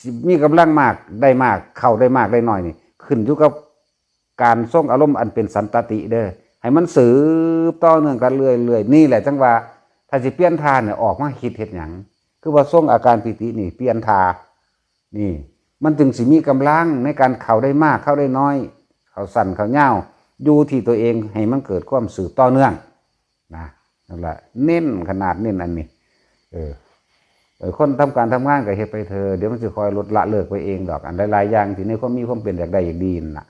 สิมีกำลังมาก ได้มาก เข้าได้มาก ได้น้อยนี่ ขึ้นอยู่กับการทรงอารมณ์อันเป็นสันตติเด้อ ให้มันสืบต่อเนื่องกันเรื่อยๆ นี่แหละจั่งว่า ถ้าสิเปลี่ยนท่าเนี่ย ออกมาคิดเฮ็ดหยัง คือว่าทรงอาการปีตินี่ เปลี่ยนท่า นี่ มันจึงสิมีกำลังในการเข้าได้มาก เข้าได้น้อย เข้าสั้น เข้ายาว อยู่ที่ตัวเอง ให้มันเกิดความสืบต่อเนื่อง นะ นั่นแหละ เน้นขนาดเน้นอันนี้ เออ เออ คนทำการทำงานก็เฮ็ดไปเถอะ เดี๋ยวมันสิค่อยลดละเลิกไปเองดอก อันหลายๆอย่างที่ในความมีความเป็นอยากได้อยากดีนั่นน่ะ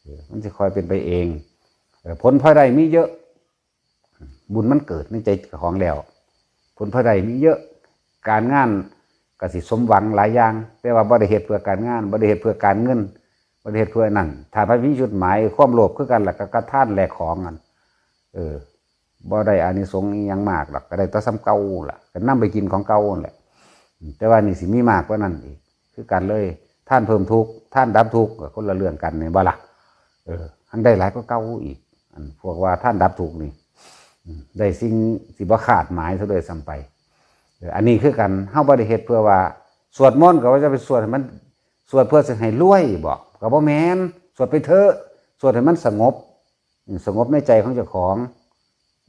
เออ มันสิค่อยเป็นไปเอง เออ ผลพลอยได้มีเยอะ บุญมันเกิดในใจของแล้ว ผลพลอยได้มีเยอะ การงานก็สิสมหวังหลายอย่าง แต่ว่าบ่ได้เฮ็ดเพื่อการงาน บ่ได้เฮ็ดเพื่อการเงิน บ่ได้เฮ็ดเพื่อนั่น ถ้าไปมีจุดหมาย ความโลภคือกันล่ะ ก็กระทานแลกของกัน เออ บ่ได้อานิสงส์อิหยังมากดอก ก็ได้แต่ส่ำเก่าล่ะ ก็นำไปกินของเก่านั่นแหละ แต่ว่านี่สิมีมากกว่านั้นอีก คือกันเลย ทานเพิ่มทุกข์ ทานดับทุกข์ ก็คนละเรื่องกัน แม่นบ่ล่ะ เออ หั้งได้หลายกว่าเก่าอีก อันพวกว่าทานดับทุกข์นี่ อืม ได้สิ่งสิบ่คาดหมายซะด้วยซ้ำไป เออ อันนี้คือกัน เฮาบ่ได้เฮ็ดเพื่อว่า สวดมนต์ก็ว่าจะไปสวดให้มัน สวดเพื่อสิให้รวยบ่ ก็บ่แม่น สวดไปเถอะ สวดให้มันสงบ อืม สงบในใจของเจ้าของ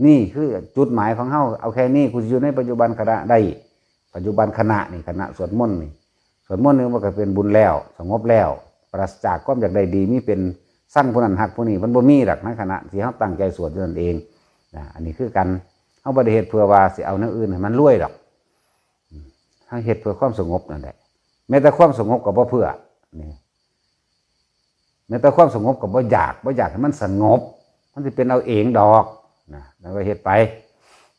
นี่คือจุดหมายของเฮา เอาแค่นี้ กูสิอยู่ในปัจจุบันขณะได้ ปัจจุบันขณะนี่ ขณะสวดมนต์นี่ สวดมนต์นี่มันก็เป็นบุญแล้ว สงบแล้ว ปราศจากความอยากได้ดี มีเป็นซังผู้นั้นฮักผู้นี้ มันบ่มีดอก ในขณะที่เฮาตั้งใจสวดอยู่นั่นเองนะ อันนี้คือกัน เฮาบ่ได้เฮ็ดเพื่อว่าสิเอาแนวอื่นให้มันรวยดอก อืม เฮาเฮ็ดเพื่อความสงบนั่นแหละ แม้แต่ความสงบก็บ่เพื่อ นี่ แม้แต่ความสงบก็บ่อยาก บ่อยากให้มันสงบ มันสิเป็นเอาเองดอกนะ แล้วก็เฮ็ดไป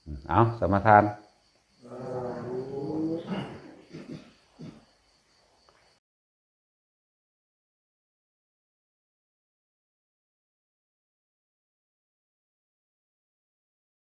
อืม เอา สมาทาน